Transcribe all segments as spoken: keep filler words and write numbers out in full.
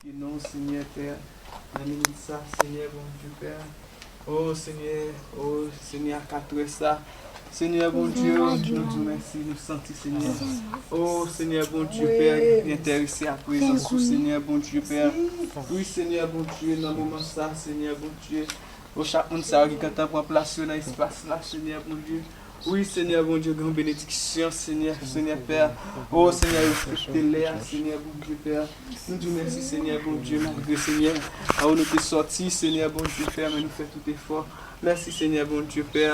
E non, Senyè Pè, nan minit sa, Senyè Bondye Pè. O Senyè, o Senyè, a katrè sa, Senyè Bondye, nou di w mèsi, nou santi, Senyè. O Senyè Bondye Pè, enterese a prezans ou, Senyè Bondye Pè. Wi, Senyè Bondye, nan moman sa, Senyè Bondye. O chak moun sa yo ki gentan pran plas yo nan espas la, Senyè Bondye. Wi, Senyè Bondye, gen yon benediksyon, Senyè, Senyè Pè. O Senyè, yo fete lè a, Senyè Bondye Pè. Nou di w mèsi, Senyè Bondye, malgre, Senyè, a ou nou te sòti, Senyè Bondye Pè, men nou fè tout efò. Mèsi, Senyè Bondye Pè.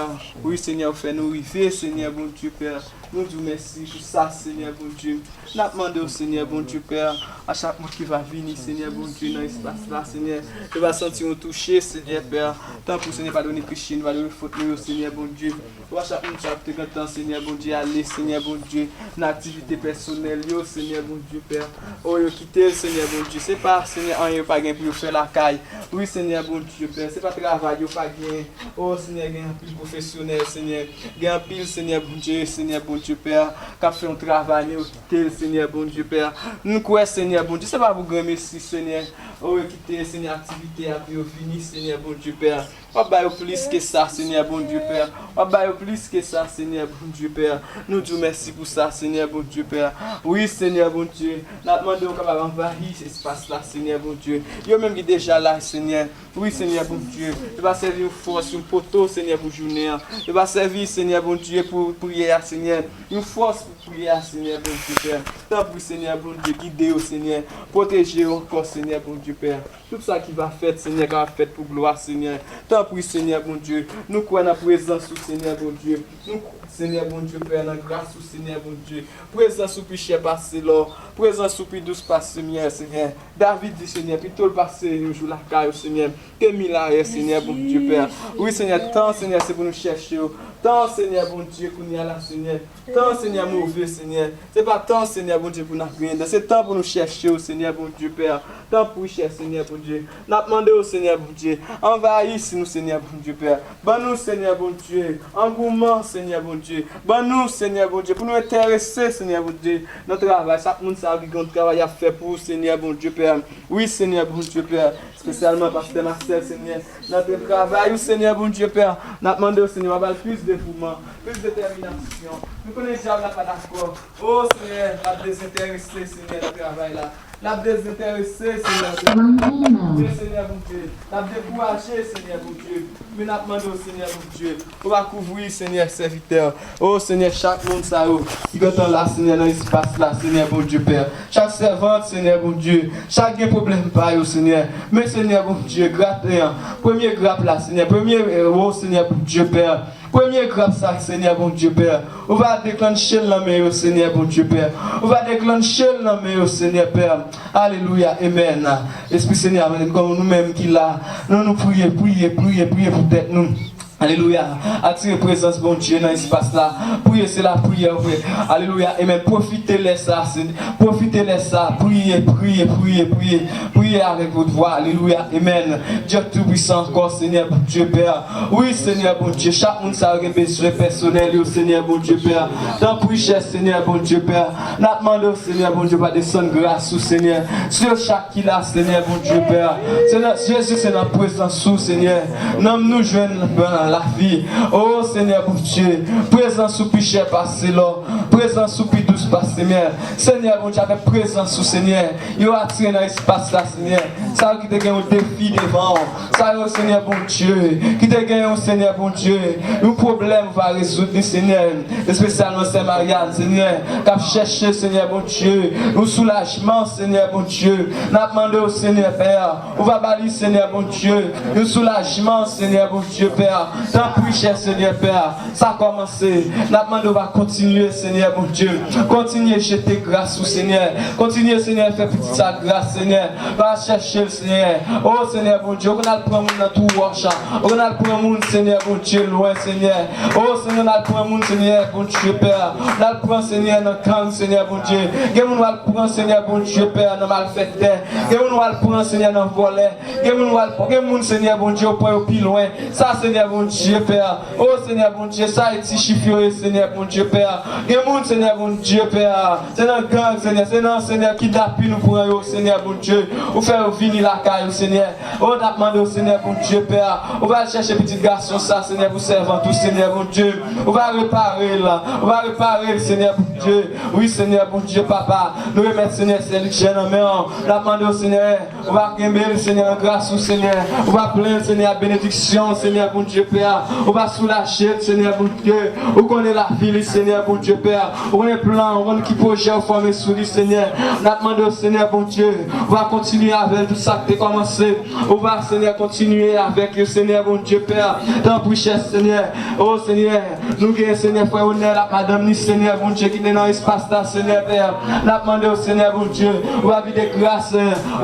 Wi, Senyè, ou fè nou rive, Senyè Bondye Pè. Nou di w mèsi pou sa, Senyè Bondye. N ap mande w, Senyè Bondye Pè, a chak moun ki va vini, Senyè Bondye, nan espas la, Senyè, yo va santi yon touche, Senyè Pè. Tanpri, Senyè, padone peche nou, padone fòt nou yo, Senyè Bondye. Ou a chak moun sa ki te gentan, Senyè Bondye, ale, Senyè Bondye, nan aktivite pèsonèl yo, Senyè Bondye Pè. O, yo kite l, Senyè Bondye. Se pa, Senyè, anyen yo pa gen pou yo fè lakay. Wi, Senyè Bondye Pè, se pa travay yo pa gen. O, Senyè, gen anpil pwofesyonèl, Senyè. Gen anpil, Senyè Bondye, Senyè Bondye Pè, k ap fè yon travay, men yo kite l, Senyè Bondye Pè. Nou kwè, Senyè Bondye, se pa pou granmesi, Senyè. O, yo kite, Senyè, aktivite a pou yo vini, Senyè Bondye Pè. W ap ba yo plis ke sa, Senyè Bondye Pè. W ap ba yo plis ke sa, Senyè Bondye Pè. Nou di w mèsi pou sa, Senyè Bondye Pè. Wi, Senyè Bondye, n ap mande w kapab anvayi espas la, Senyè Bondye. Yo menm ki deja la, Senyè. Wi, Senyè Bondye. Yo va sèvi yon fòs, yon poto, Senyè, pou jounen an. Yo va sèvi, Senyè Bondye, pou priyè a, Senyè. Yon fòs pou priyè a, Senyè Bondye Pè. Tanpri, Senyè Bondye, gide yo, Senyè. Pwoteje yo ankò, Senyè Bondye Pè. Tout sa ki va fèt, Senyè, kapab fèt pou glwa, Senyè. Tanpri, Senyè Bondye, nou kwè nan prezans ou, Senyè Bondye. Nou kwè, Senyè Bondye Pè, nan gras ou, Senyè Bondye. Prezans ou pi chè pase lò. Prezans ou pi dous pase myèl, Senyè. David di, Senyè, pito l pase yon jou lakay ou, Senyè, ke mil ane, Senyè Bondye Pè. Wi, Senyè, tan, Senyè, se pou nou chèche w. Tan, Senyè Bondye, kounye a la, Senyè. Tan, Senyè, move, Senyè. Se pa tan, Senyè Bondye, pou n ap genyen dan. Se tan pou nou chèche w, Senyè Bondye Pè. Tanpri, chè Senyè Bondye. N ap mande w, Senyè Bondye, anvayi nou, Senyè Bondye Pè. Ban nou, Senyè Bondye, angouman, Senyè Bondye. Ban nou, Senyè Bondye, pou nou enterese, Senyè Bondye, nan travay. Chak moun sa yo ki gen yon travay y ap fè pou ou, Senyè Bondye Pè. Wi, Senyè Bondye Pè, espesyalman pastè Marcel, Senyè, nan travay ou, Senyè Bondye Pè. N ap mande w, Senyè, w ap ba l plis devouman, plis detèminasyon. Nou konnen dyab la pa dakò. O, Senyè, l ap dezenterese, Senyè, nan travay la. L ap dezenterese, Senyè, Senyè Bondye. L ap dekouraje, Senyè Bondye. Men n ap mande w, Senyè Bondye, ou va kouvri, Senyè, sèvitè. O, Senyè, chak moun sa yo ki gentan la, Senyè, nan espas la, Senyè Bondye Pè. Chak sèvant, Senyè Bondye. Chak gen pwoblèm pa yo, Senyè. Men, Senyè Bondye, graten an. Premye grap la, Senyè. Premye, o, Senyè Bondye Pè. Premye grap sa, Senyè Bondye Pè, ou va deklanche l nan men yo, Senyè Bondye Pè. Ou va deklanche l nan men yo, Senyè Pè. Alelouya, amèn. Lespri Senyè a, nou menm ki la, nou, nou priye, priye, priye, priye pou tèt nou. Alelouya. Atire prezans Bondye nan espas la. Priye, se lapriyè, frè. Alelouya, amèn. Pwofite lè sa, Senyè. Pwofite lè sa. Priye, priye, priye, priye. Priye avèk vòt vwa. Alelouya, amèn. Dye Toupisan ankò, Senyè Bondye Pè. Wi, Senyè Bondye, chak moun sa yo gen bezwen pèsonèl yo, Senyè Bondye Pè. Tanpri, chè Senyè Bondye Pè, n ap mande w, Senyè Bondye, pa desann gras ou, Senyè, sou chak ki la, Senyè Bondye Pè. Senyè Jezi, se nan prezans ou, Senyè, nanm nou jwenn lavi. O, Senyè Bondye, prezans ou pi chè pase lò, prezans ou pi dous pase myèl. Senyè Bondye, avèk prezans ou, Senyè, yo atire nan espas la, Senyè. Sa yo ki te gen yon defi devan w. Sa yo, Senyè Bondye, ki te gen yon, Senyè Bondye, yon pwoblèm ou va rezoud li, Senyè. Espesyalman sè Mariane, Senyè, k ap chèche, Senyè Bondye, yon soulajman, Senyè Bondye. N ap mande w, Senyè Pè, ou va ba li, Senyè Bondye, yon soulajman, Senyè Bondye Pè. Tanpri, chè Senyè Pè, sa kòmanse. N ap mande w va kontinye, Senyè Bondye. Kontinye jete gras ou, Senyè. Kontinye, Senyè, fè pitit sa gras, Senyè. Va chèche l, Senyè. O, Senyè Bondye, ou konn al pran moun nan twou wòch. Ou konn al pran moun, Senyè Bondye, lwen, Senyè. O, Senyè, n al pran moun, Senyè Bondye Pè. N al pran, Senyè, nan gang, Senyè Bondye. Gen moun w al pran, Senyè Bondye Pè, nan malfèktè. Gen moun w al pran, Senyè, nan vòlè. Gen moun w al pran, gen moun, Senyè Bondye, ou pran yo pi lwen. Sa, Senyè Bondye Pè. O, Senyè Bondye, sa e ti chif yo ye, Senyè Bondye Pè. Gen moun, Senyè Bondye, Dye Pè a, se nan gang, Senyè, se nan, Senyè, kidnapin ou pran yo, Senyè Bondye. Ou fè yo vini lakay ou, Senyè. O, n ap mande w, Senyè Bondye Pè a, ou va al chèche pitit gason sa, Senyè, pou sèvant ou, Senyè Bondye. Ou va repare l, ou va repare l, Senyè Bondye. Wi, Senyè Bondye, Papa, nou remèt, Senyè, sè Lijè nan men w. N ap mande w, Senyè, ou va kenbe l, Senyè, nan gras ou, Senyè. Ou va plen l, Senyè, ak benediksyon, Senyè Bondye Pè a. Ou va soulaje l, Senyè Bondye. Ou konnen lavi li, Senyè Bondye Pè a. Ou konnen plan, ou konnen ki pwojè ou fòme sou li, Senyè. N ap mande w, Senyè Bondye, ou va kontinye avè l tout sa k te kòmanse. Ou va, Senyè, kontinye avèk yo, Senyè Bondye Pè a. Tanpri, chè Senyè. O, Senyè, nou gen, Senyè, frè Onèl ak madanm li, Senyè Bondye, ki te nan espas la, Senyè Pè a. N ap mande w, Senyè Bondye, ou va vide gras,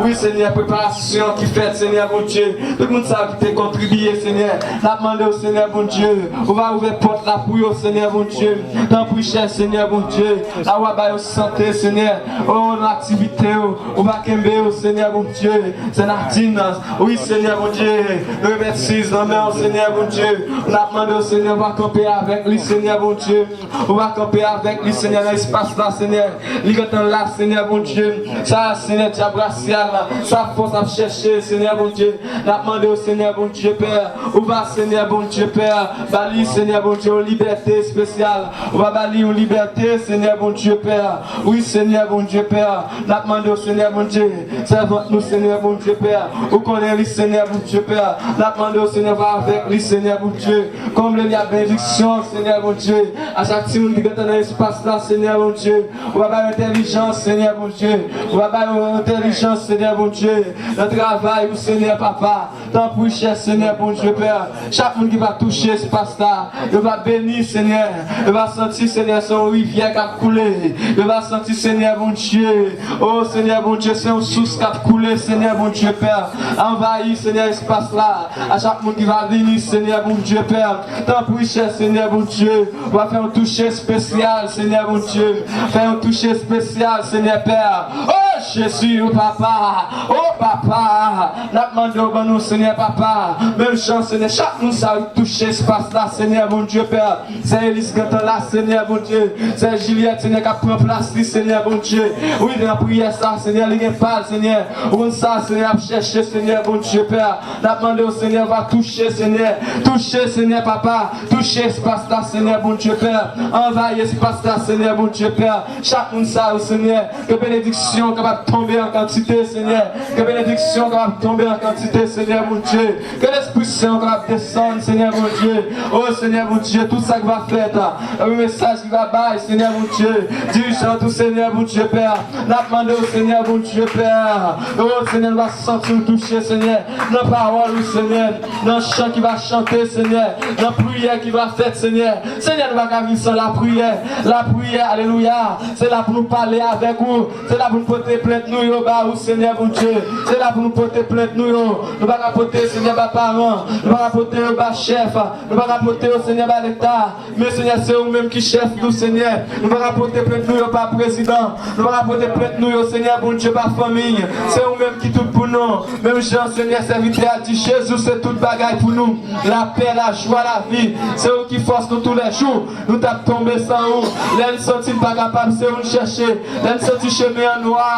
wi, Senyè, preparasyon ki fèt, Senyè Bondye. Tout moun sa yo ki te kontribiye, Senyè. N ap mande w, Senyè Bondye, ou va ouvè pòt la pou yo, Senyè Bondye. Tanpri, chè Senyè Bondye, la ou va ba yo sante, Senyè. O, nan aktivite yo, ou va kenbe yo, Senyè Bondye. Sè Nadine, wi, Senyè Bondye, nou remèt Siz nan men w, Senyè Bondye. N ap mande w, Senyè, ou va kanpe avèk li, Senyè Bondye. Ou va kanpe avèk li, Senyè, nan espas la, Senyè. Li gentan la, Senyè Bondye. Sa, Senyè, dyab rasyal, sa fòs ap chèche, Senyè Bondye. N ap mande w, Senyè Bondye Pè, ou va, Senyè Bondye Pè, ba li, Senyè Bondye, yon libète espesyal. Ou va ba li yon libète, Senyè Bondye Pè. Wi, Senyè Bondye Pè, n ap mande w, Senyè Bondye, sèvant nou, Senyè Bondye Pè, ou konnen li, Senyè Bondye Pè. N ap mande w, Senyè, va avèk li, Senyè Bondye. Konble li ak benediksyon, Senyè Bondye. A chak timoun ki gentan nan espas la, Senyè Bondye, ou va ba yo entèlijans, Senyè Bondye. Ou va ba yo entèlijans, Senyè Bondye, nan travay ou, Senyè Papa. Tanpri, chè Senyè Bondye Pè, chak moun ki va touche espas la, yo va beni, Senyè. Yo va santi, Senyè, se yon rivyè k ap koule. Yo va santi, Senyè Bondye, o Senyè Bondye, se yon sous k ap koule, Senyè Bondye Pè. Anvayi, Senyè, espas la. A chak moun ki va vini, Senyè Bondye Pè, tanpri, chè Senyè Bondye, ou va fè yon touche espesyal, Senyè Bondye. Fè yon touche espesyal, Senyè Pè. O Jezi, o Papa, o Papa, n ap mande w ban nou, Senyè Papa. Menm jan, Senyè, chak moun sa yo touche espas la, Senyè Bondye Pè. Sè Elis gentan la, Senyè Bondye. Sè Jilyèt, Senyè, k ap pran plas li, Senyè Bondye. Wi, nan priyè sa, Senyè, li gen pa l, Senyè. Ou konn sa, Senyè, ap chèche, Senyè Bondye Pè. N ap mande w, Senyè, va touche, Senyè. Touche, Senyè, Papa. Touche espas la, Senyè Bondye Pè. Anvayi espas la, Senyè Bondye Pè. Chak moun sa yo, Senyè, ke benediksyon kapab tonbe an kantite, Senyè. Ke benediksyon kapab tonbe an kantite, Senyè Bondye. Ke Lespri Sen kapab desann, Senyè Bondye. O Senyè Bondye, tout sa ki va fèt, epi mesaj ki va bay, Senyè Bondye. Dirijan tou, Senyè Bondye Pè. N ap mande w, Senyè Bondye Pè. O Senyè, nou va santi w touche, Senyè. Nan pawòl ou, Senyè. Nan chan ki va chante, Senyè. Nan priyè ki va fèt, Senyè. Senyè, nou pa ka viv san lapriyè. Lapriyè, alelouya, se la pou nou pale avèk ou. Se la pou nou pote plent nou yo ba ou, Senyè Bondye. Se la pou nou pote plent nou yo. Nou pa ka pote, Senyè, ba paran. Nou pa ka pote yo ba chèf. Nou pa ka pote yo, Senyè, ba Leta. Men, Senyè, se ou menm ki chèf nou, Senyè. Nou pa ka pote plent nou yo ba prezidan. Nou pa ka pote plent nou yo, Senyè Bondye, ba fanmi. Se ou menm ki tout pou nou. Menm jan, Senyè, sèvitè a di, Jezi, se tout bagay pou nou. Lapè, lajwa, lavi. Se ou ki fòs nou toulèjou. Nou t ap tonbe san ou. Lè n santi n pa kapab, se ou n chèche. Lè n santi chemen an nwa,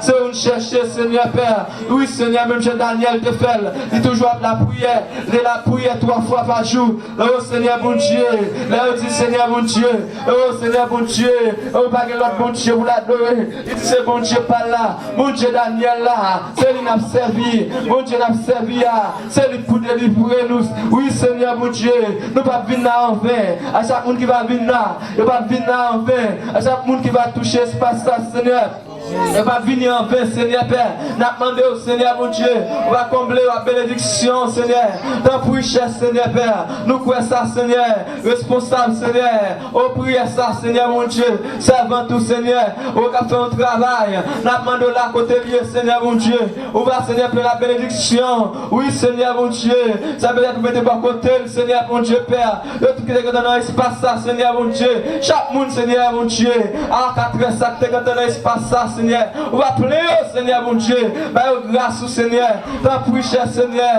se ou n chèche, Senyè Pè. Wi, Senyè, menm jan Danyèl te fè l, li toujou ap lapriyè. Li lapriyè twa fwa pa jou. O Senyè Bondye, lè yo di Senyè Bondye, o Senyè Bondye, o pa gen lòt Bondye pou l adore. Li di se Bondye pa l la, Bondye Danyèl la, se li n ap sèvi. Bondye n ap sèvi a, se li k pou delivre nou. Wi, Senyè Bondye, nou p ap vin la anven. A chak moun ki va vin la, yo p ap vin la anven. A chak moun ki va touche espas sa, Senyè, yo p ap vini anven, Senyè Pè. N ap mande w, Senyè Bondye, ou va konble yo ak benediksyon, Senyè. Tanpri, chè Senyè Pè, nou kwè sa, Senyè. Responsab, Senyè, o priyè sa, Senyè Bondye, sèvant ou, Senyè, ou k ap fè yon travay. N ap mande w la kote l ye, Senyè Bondye. Ou va, Senyè, plen la benediksyon. Wi, Senyè Bondye. Sa petèt ou mete bò kote l, Senyè Bondye Pè. Yo tout ki te gentan nan espas sa, Senyè Bondye. Chak moun, Senyè Bondye. A katrè sa ki te gentan nan espas sa, Senyè. Ou va plen yo, Senyè Bondye. Ba yo gras ou, Senyè. Tanpri, chè Senyè.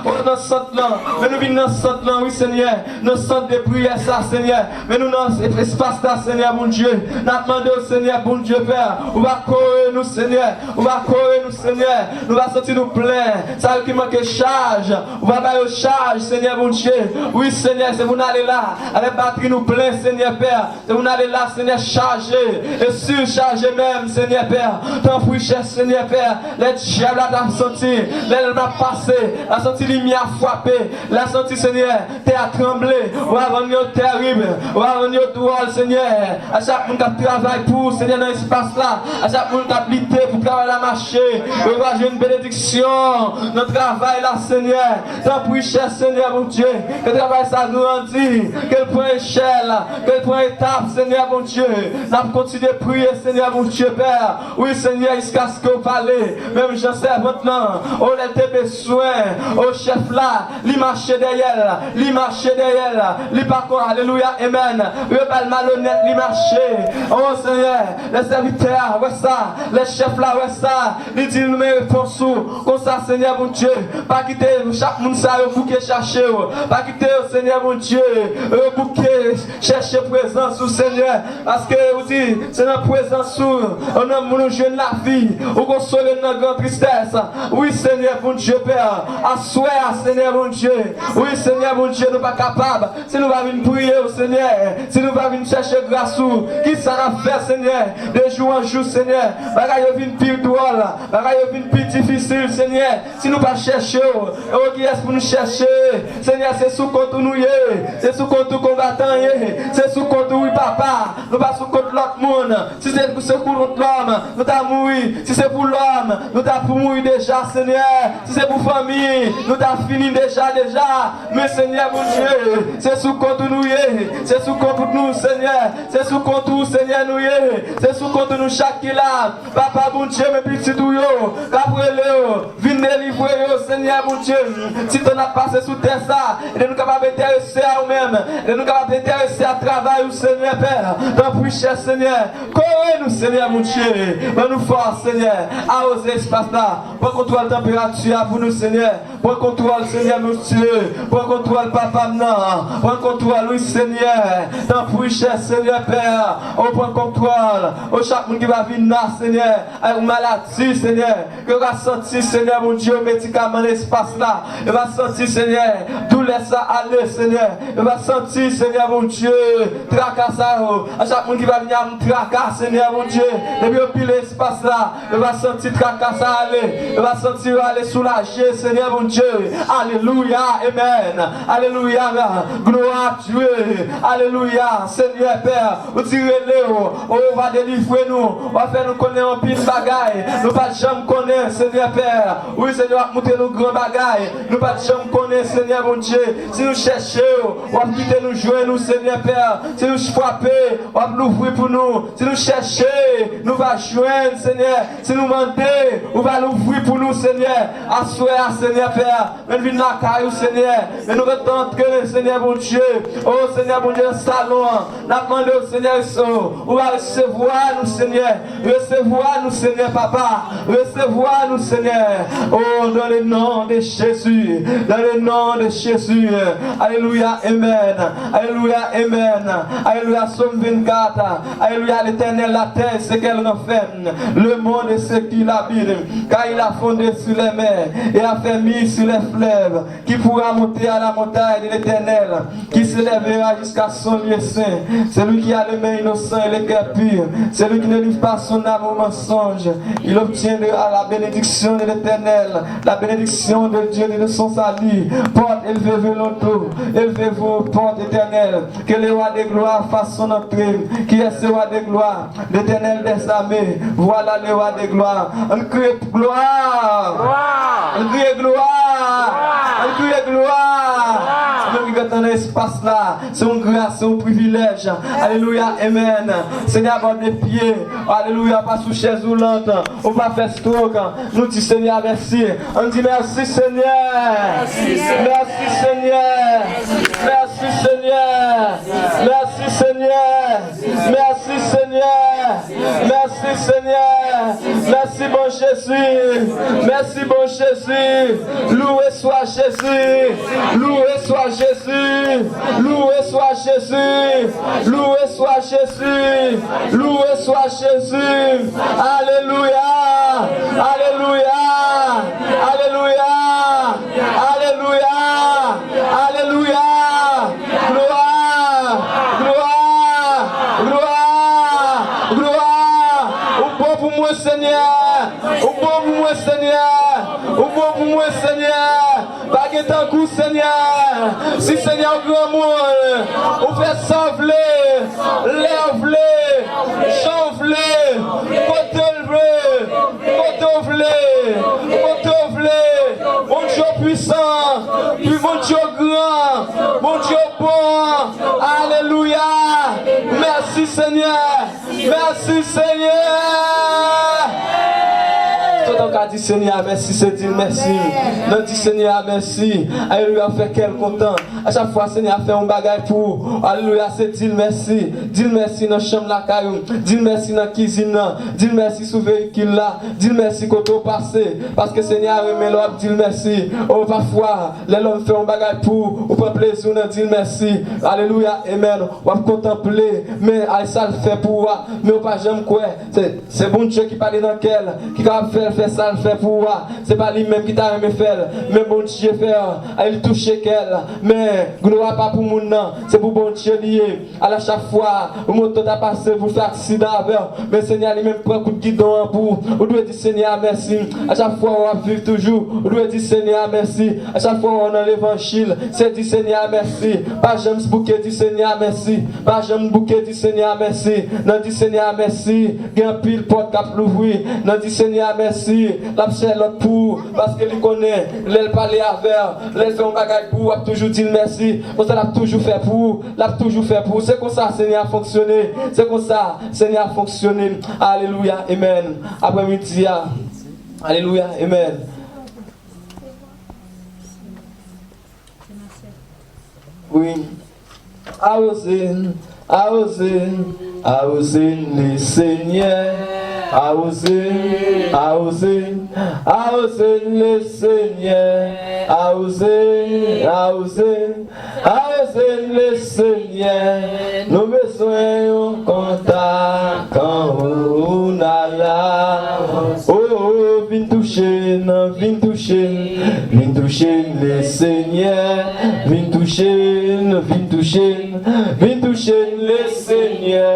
O nan sant lan. Men nou vin nan sant lan, wi, Senyè. Nan sant de priyè sa, Senyè. Men nou nan espas la, Senyè Bondye. N ap mande w, Senyè Bondye, Pè. Ou va kore nou, Senyè. Ou va kore nou, Senyè. Nou va santi nou plen. Sa yo ki manke chaj. Ou va ba yo chaj, Senyè Bondye. Wi, Senyè, se pou n ale la. Avèk batri nou plen, Senyè, Pè. Se pou n ale la, Senyè, chaje e sichaje menm, Senyè Pè. Tanpri, chè Senyè Pè, lè dyab la t ap santi, lè l ap pase, l a santi limyè a frape, l a santi, Senyè, tè a tranble. Ou va rann yo tèrib, ou va rann yo dwòl, Senyè. A chak moun k ap travay pou ou, Senyè, nan espas la, a chak moun k ap lite pou travay la mache, yo va jwenn benediksyon nan travay la, Senyè. Tanpri, chè Senyè Bondye, ke travay sa grandi, ke l pran echèl, ke l pran etap, Senyè Bondye. N ap kontinye priye, Senyè Bondye, Pè. Wi, Senyè, jiskaske w pale. Menm jan sèvant lan, o, lè l te bezwen, o, chèf la, li mache dèyè l, li mache dèyè l, li pa kon, alelouya, amèn. Yo ba l malonèt, li mache. O, Senyè, lè sèvitè a wè sa, lè chèf la wè sa, li di l, men repons ou. Konsa, Senyè Bondye, pa kite chak moun sa yo bouke chache w. Pa kite yo, Senyè Bondye, yo bouke chèche prezans ou, Senyè. Paske ou di, se nan prezans ou, nan moun ou jwenn lavi. Ou konsole n nan gran tristès. Wi, Senyè Bondye, Pè, aswè a, Senyè Bondye. Wi, Senyè Bondye, nou pa kapab. Si nou pa vin priye w, Senyè, si nou pa vin chèche gras ou, kisa n ap fè, Senyè? De jou an jou, Senyè, bagay yo vin pi dwòl, bagay yo vin pi difisil, Senyè. Si nou pa chèche w, e kiyès pou nou chèche? Senyè, se sou kont ou nou ye, se sou kont ou konbatan ye, se sou kont ou, wi, Papa. Nou pa sou kont lòt moun. Si se pou se kont lòm, nou ta mouri. Si se pou lòm, nou ta pou mouri deja, Senyè. Si se pou fanmi, nou ta fini deja, deja. Men, Senyè Bondye, se sou kont ou nou ye. Se sou kont nou, Senyè. Se sou kont ou, Senyè, nou ye. Se sou kont nou chak ki la. Papa Bondye, men pitit ou yo, k ap rele w. Vin delivre yo, Senyè Bondye. Ti tan n ap pase sou tè sa, ede nou kapab enterese a ou menm. Ede nou kapab enterese a travay ou, Senyè Pè. Tanpri, chè Senyè, kore nou, Senyè Bondye. Ban nou fòs, Senyè. Awoze espas la. Pran kontwòl tanperati a pou nou, Senyè. Pran kontwòl, Senyè Bondye. Pran kontwòl, Papa m nan. Pran kontwòl, wi, Senyè. Tanpri, chè Senyè Pè. O, pran kontwòl. O, chak moun ki va vin la, Senyè, avèk maladi, Senyè. Ke yo ka santi, Senyè Bondye, medikaman nan espas la. Yo va santi, Senyè, doulè sa ale, Senyè. Yo va santi, Senyè Bondye, traka sa yo. A chak moun ki va vini a yon traka, Senyè Bondye. Depi yo pile espas la, yo va santi traka sa ale. Yo va santi yo ale soulaje, Senyè Bondye. Alelouya, amèn. Alelouya, glwa a Dye. Alelouya, Senyè Pè. Ou di rele w, o, w a delivre nou, w a fè nou konnen anpil bagay nou pa t janm konnen, Senyè Pè. Wi, Senyè, w ap montre nou gran bagay nou pa t janm konnen, Senyè Bondye. Si nou chèche w, w ap kite nou jwenn ou, Senyè Pè. Si nou frape, w ap louvri pou nou. Si nou chèche, nou va jwenn, Senyè. Si nou mande, ou va louvri pou nou, Senyè. Aswè a, Senyè Pè, men vin lakay ou, Senyè. Men nou ret antre, Senyè Bondye. O, Senyè Bondye, nan salon an, n ap mande w, Senyè, ou va resevwa nou, Senyè. Resevwa nou, Senyè, Papa. Resevwa nou, Senyè. O, dans le nom de Jésus. Dans le nom de Jésus. Alelouya, amèn. Alelouya, amèn. Alelouya, Sòm vennkat. Alelouya, Letènèl, la terre, ce qu'elle renferme, le monde et ceux qui l'habitent, car il a fondé sur les mers et a fermi sur les fleuves. Qui pourra monter à la montagne de l'Éternel, qui s'élèvera jusqu'à son lieu saint? Celui qui a les mains innocentes et le cœur pur, celui qui ne livre pas son âme au mensonge, il obtiendra la bénédiction de l'Éternel, la bénédiction de Dieu et de son salut. Portes, élevez vos linteaux, élevez vos portes éternelles, que le roi de gloire fasse son entrée. Qui est ce roi de gloire? L'Éternel des armées, voilà le roi de gloire. Ann kriye glwa! Glwa! Ann kriye glwa! Glwa! Ann kriye glwa! Glwa! Ou menm ki gentan nan espas la, se yon gras, se yon privilèj. Alelouya, amèn. Senyè, ba w de pye. Alelouya, pa sou chèz woulant. Ou pa fè stroke. Nou di Senyè mèsi. Ann di mèsi, Senyè. Mèsi, Senyè. Mèsi, Senyè. Mèsi, Senyè. Mèsi, Senyè. Mèsi, Senyè. Mèsi, bon Jezi. Mèsi, bon Jezi. Louwe swa Jezi. Louwe swa Jezi. Louwe swa Jezi. Louwe swa Jezi. Louwe swa Jezi. Alelouya. Alelouya. Alelouya. Alelouya. Alelouya. Glwa. Glwa. Glwa. Glwa. Ou bon pou mwen, Senyè. Ou bon pou mwen, Senyè. Ou bon pou mwen, Senyè. Pa gen tankou, Senyè. Si Senyè w granmoun, ou fè sa w vle, lè w vle, jan w vle, kote w vle, kote w vle, kote w vle. Bondye w pwisan, pi Bondye w gran, Bondye w bon. Alelouya. Mèsi, Senyè. Mèsi, Senyè. Tout tan w ka di Senyè a mèsi, se di l mèsi. Nan di Senyè a mèsi. Alelouya, fè kè l kontan. A chak fwa Senyè a fè yon bagay pou ou, alelouya, se di l mèsi. Di l mèsi nan chanm lakay ou. Di l mèsi nan kizin nan. Di l mèsi sou veyikil la. Di l mèsi kote w pase. Paske Senyè a renmen lè w ap di l mèsi. O, pafwa, lè lòm fè yon bagay pou ou, ou pran plezi w nan di l mèsi. Alelouya, amèn. W ap kontanple, men ay sa l fè pou ou a, men ou pa janm kwè. Se, se Bondye ki pale nan kè l, ki kapab fè l fè sa l fè pou ou a. Se pa li menm ki ta renmen fè l, men Bondye fè l, ay li touche kè l. Men glwa pa pou moun nan, se pou Bondye li ye. Ala chak fwa yon moto ta pase pou fè aksidan avè w, men Senyè li menm pran kout gidon an pou ou. Ou dwe di Senyè a mèsi. A chak fwa w ap viv toujou, ou dwe di Senyè a mèsi. A chak fwa w nan levanjil, se di Senyè a mèsi. Pa janm bouke di Senyè a mèsi. Pa janm bouke di Senyè a mèsi. Nan di Senyè a mèsi, gen anpil pòt k ap louvri. Nan di Senyè a mèsi, l ap fè lòt pou ou, paske li konnen lè l pale avè w, lè l fè yon bagay pou ou, w ap toujou di l mèsi. Konsa l ap toujou fè pou ou, l ap toujou fè pou ou. Se konsa Senyè a fonksyone. Se konsa Senyè a fonksyone. Alelouya, amèn. Aprèmidi a. Alelouya, amèn. Wi. Awoze n, awoze n, awoze n Lesenyè. Awoze n, awoze n, awoze n Lesenyè. Awoze n, awoze n, awoze n Lesenyè. Nou bezwen yon kontak anwo n ala. O, o, vin touche n, vin touche n, vin touche n Lesenyè. Vin touche n, vin touche n, vin touche n Lesenyè.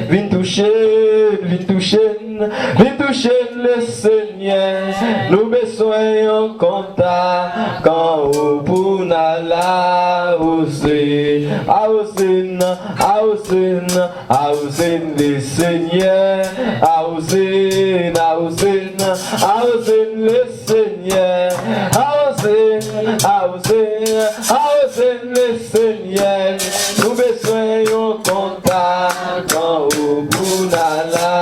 Vin touche n, vin touche n, vin touche n Lesenyè. Nou bezwen yon kontak anwo pou n ala. Awoze n, awoze n, awoze n, awoze n Lesenyè. Awoze n, awoze n, awoze n Lesenyè. Awoze n, awoze n, awoze n Lesenyè. Nou bezwen yon kontak anwo pou n ala.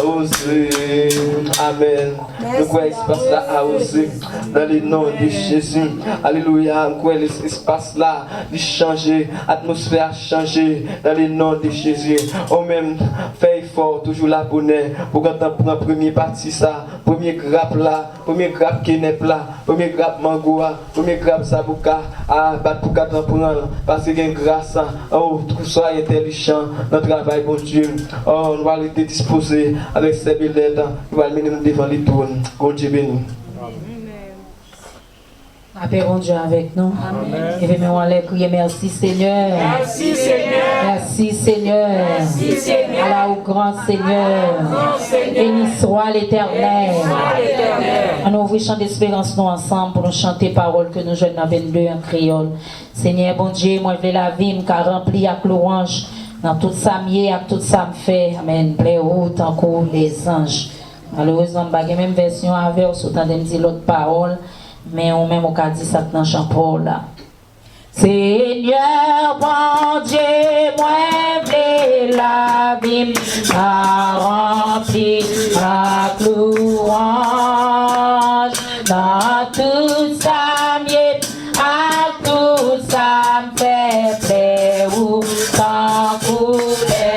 Awoze n. Amèn. Nou kwè espas la awoze nan le non de Jezi. Alelouya. M kwè espas la li chanje, atmosfè a chanje nan le non de Jezi. Ou menm, fè efò, toujou la bonè, pou w gentan pran premye pati sa, premye grap la, premye grap kenèp la, premye grap mango a, premye grap zabouka a, bat pou w gentan pran l, paske gen gras, o, twousa entèlijan nan travay Bondye. O, nou pral rete dispoze avèk sè Belèt, nou pral mennen nou devan li twòn. Bondye beni. Lapè Bondye avèk nou. Amèn. Leve men w anlè, kriye, mèsi Senyè. Mèsi Senyè. Mèsi Senyè. Mèsi Senyè. Ala ou gran Senyè. Ala ou gran Senyè. Beni swa Letènèl. Beni swa Letènèl. Ann ouvri chan desperans nou ansanm pou nou chante pawòl ke nou jwenn nan vennde an kreyòl. Senyè Bondye, mwen vle lavi m ka ranpli ak lwanj nan tout sa m ye ak tout sa m fè. Amèn. Plè ou tankou lezanj. Malerezman, m pa gen menm vèsyon avè w, si w tande m di lòt pawòl, men ou menm ou ka di sa k nan chan pa w la. Senyè Bondye, mwen vle lavi m ka ranpli ak lwanj nan tout sa m ye ak tout sa m fè, plè ou tankou lè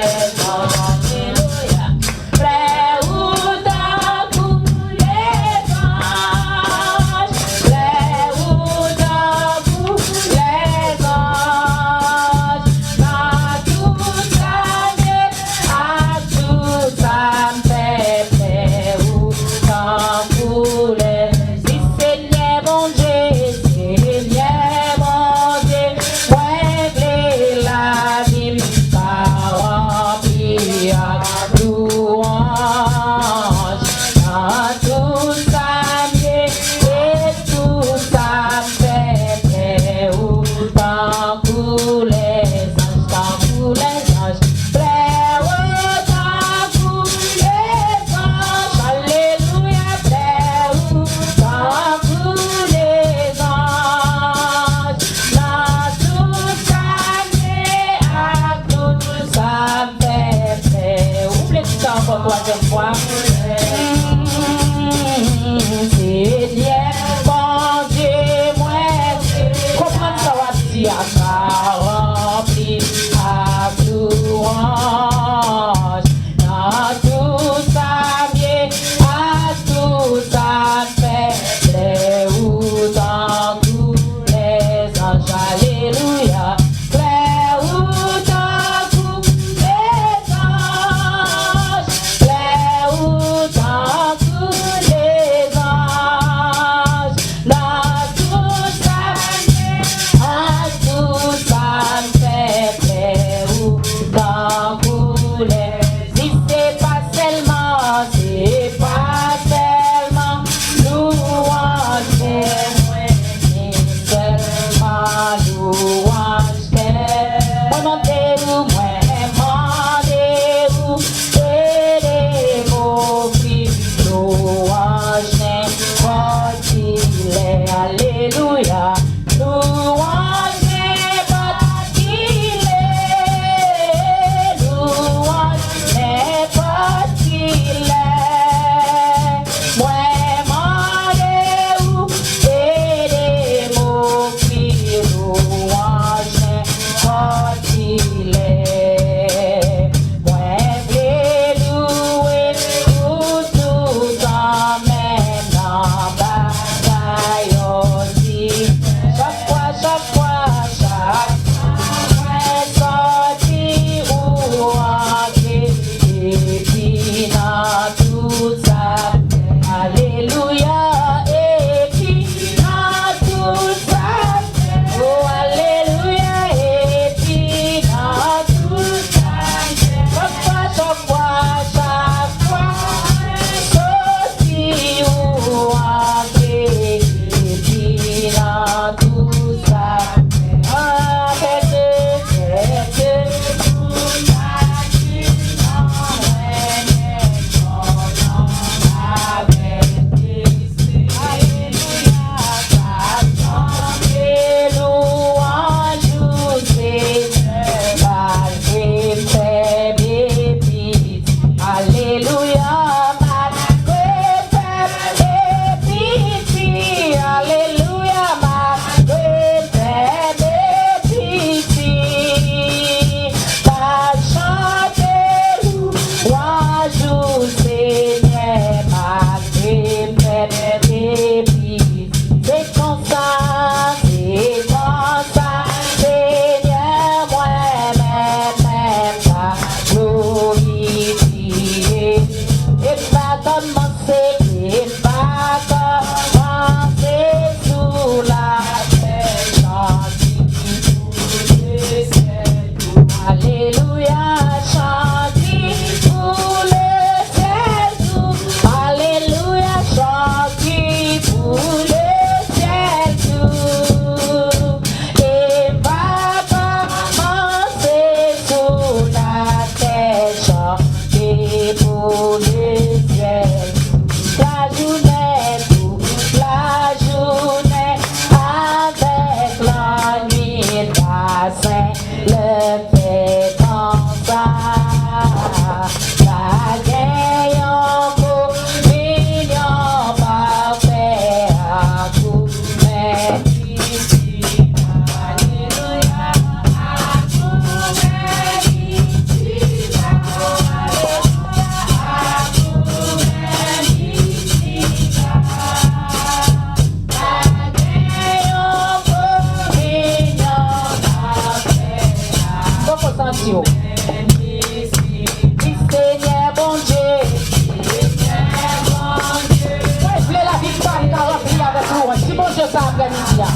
Bondye sa aprèmidi a.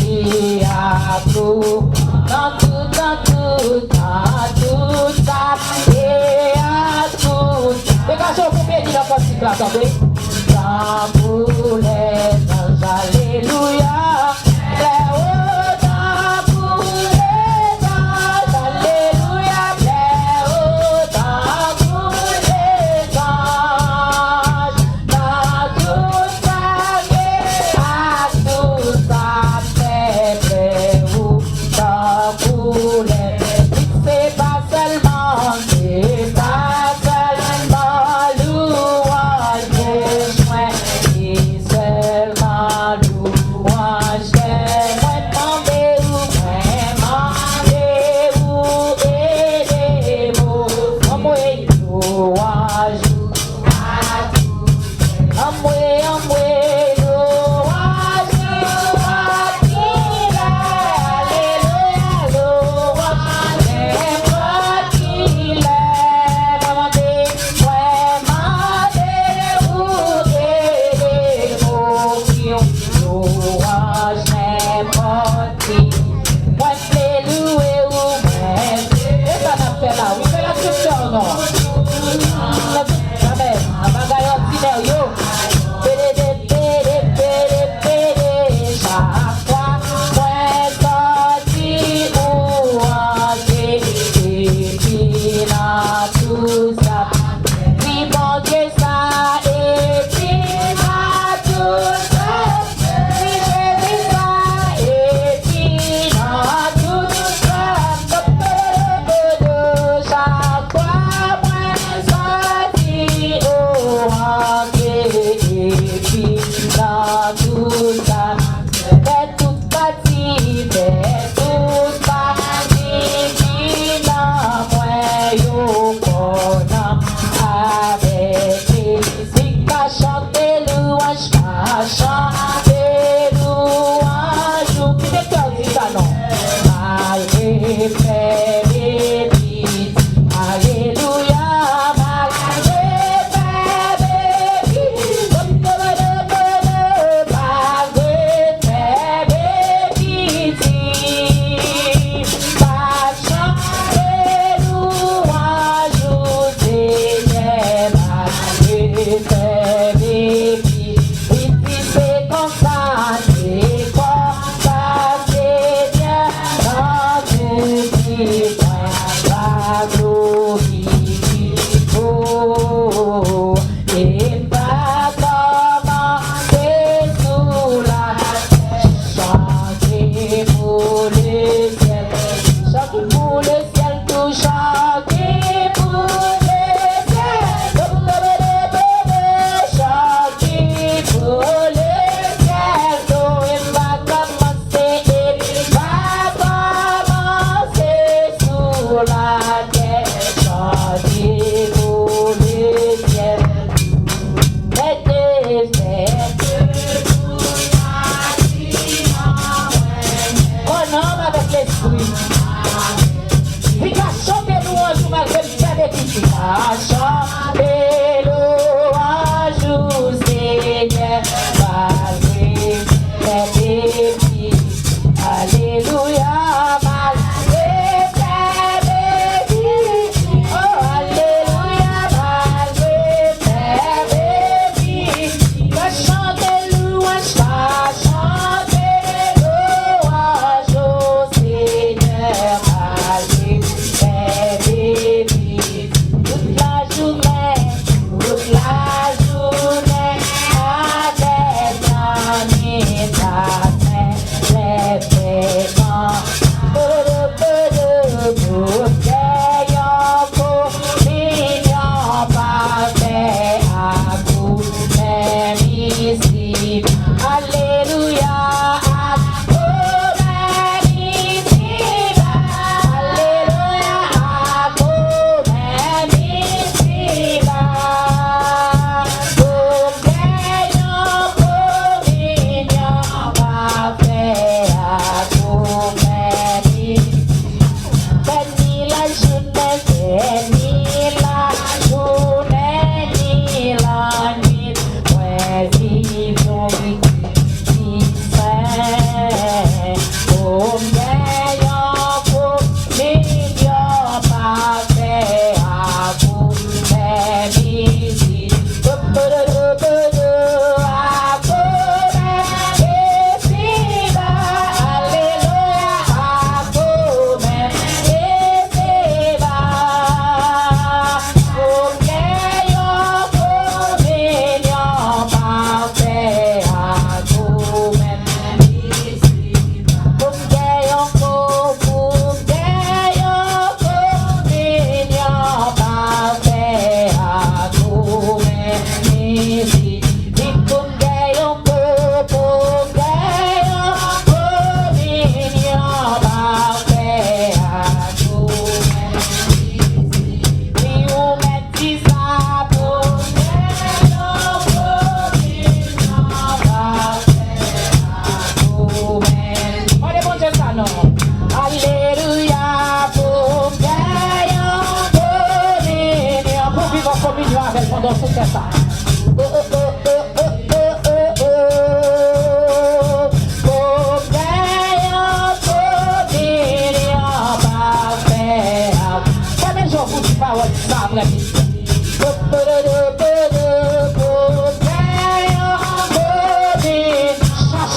E a tout, nan tout, nan tout, nan tout sa, e a tout. Degaje w pou beni nan kantik la, tande. Tankou lèzanj, alelouya. Lè o tankou lèzanj, alelouya. Lè o tankou lèzanj. Nan tout sa gen ak tout sa fè plè ou tankou lè. Li se pa sèlman, se pa sèlman louwanj pou mwen, se sèl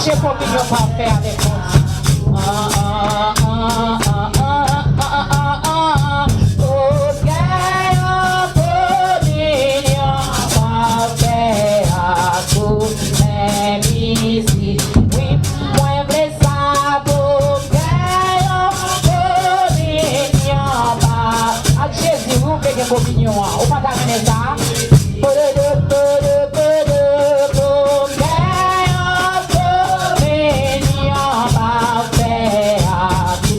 Che kominyon pafè avèk Bondye. Ah, ah, ah, ah, ah, ah, ah, ah, ah, ah. Pou gen yon kominyon pafè ak ou menm isit. Wi, mwen vle sa pou gen yon kominyon pa-, ak Jezi, wi, ou vle gen kominyon an. Ou pa ta renmen sa? Pou gen yon kominyon pafè ak ou.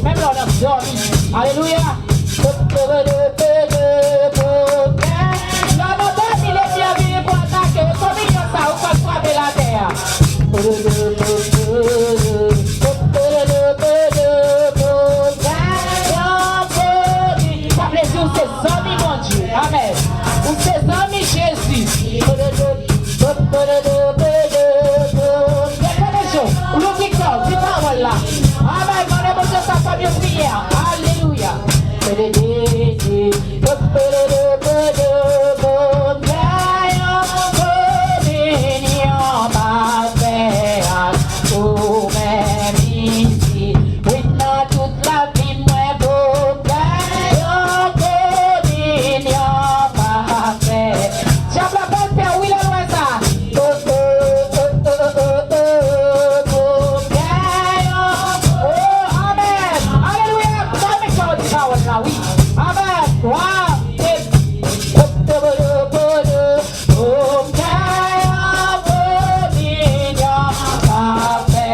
Menm lè w nan dòmi. Alelouya. Lè w nan dòmi, lènmi an vini pou atake w, kominyon sa ou konn frape latè a. Sa vle di ou se zanmi Bondye. Amèn. Ou se zanmi Jezi. Dekouraje w. Louvri kò w, di pawòl la. Amèn. Mande Bondye sa kòm yon priyè. Alelouya. Pou gen yon kominyon pafè ak ou menm isit. Wi, nan tout lavi mwen, pou gen yon kominyon pafè. Dyab la pral pè, wi, lè lwen sa. Oh, oh, oh, oh, oh, oh, oh, pou gen yon, oh, amèn. Alelouya. Sa men kè w di pawòl la, wi. Amèn. Wow. Pou gen yon kominyon pafè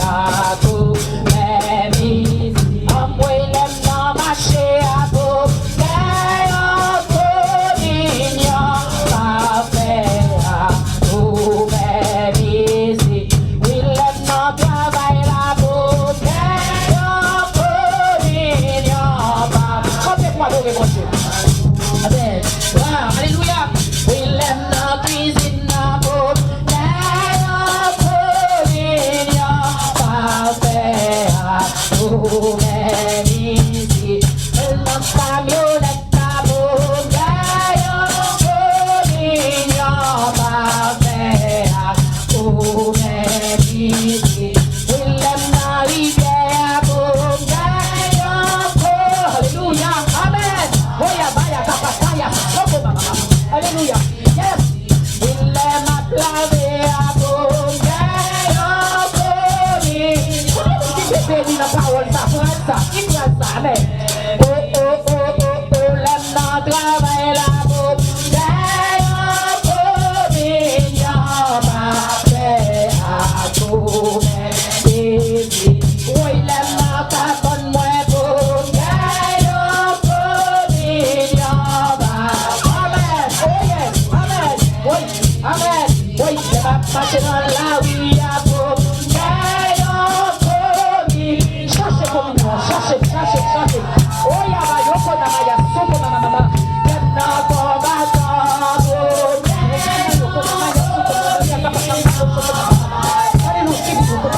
ak ou menm isit. Anmwey, lè m nan mache a, pou gen yon kominyon pafè ak ou menm isit. Wi, lè m nan travay la, pou gen yon kominyon pafè. Chante pou adore Bondye. Amèn. Wow, alelouya. Wi, lè m nan kwizin nan, pou gen yon kominyon pafè ak ou menm isit. Wi, nan kamyonèt la, pou gen yon kominyon pafè ak ou menm isit. Wi, lè m nan rivyè a, pou m gen yon po. Alelouya. Amèn. Oya baya kapataya soko mama. Alelouya. Yes. Wi, lè m ap lave a, pou m gen yon komi. Konbyen moun ki te beni nan pawòl sa? Pran sa. Ki pran sa? Amèn. Oh, oh, oh, oh, oh, lè m nan travay la, pou m gen yon kominyon pafè ak ou menm, Jezi. Woy, lè m nan kabann mwen, pou m gen yon kominyon pafè. Amèn. Oh, yes. Amèn. Woy. Amèn. Woy, lè m ap mache nan lari a, pou m gen yon komi. Chache kominyon, chache, chache, chache. Oya ba yo konamaya, soko mama mama. Lè m nan konbatan, pou m gen yon kominyon, konamaya, soko mama mama. Alelouya.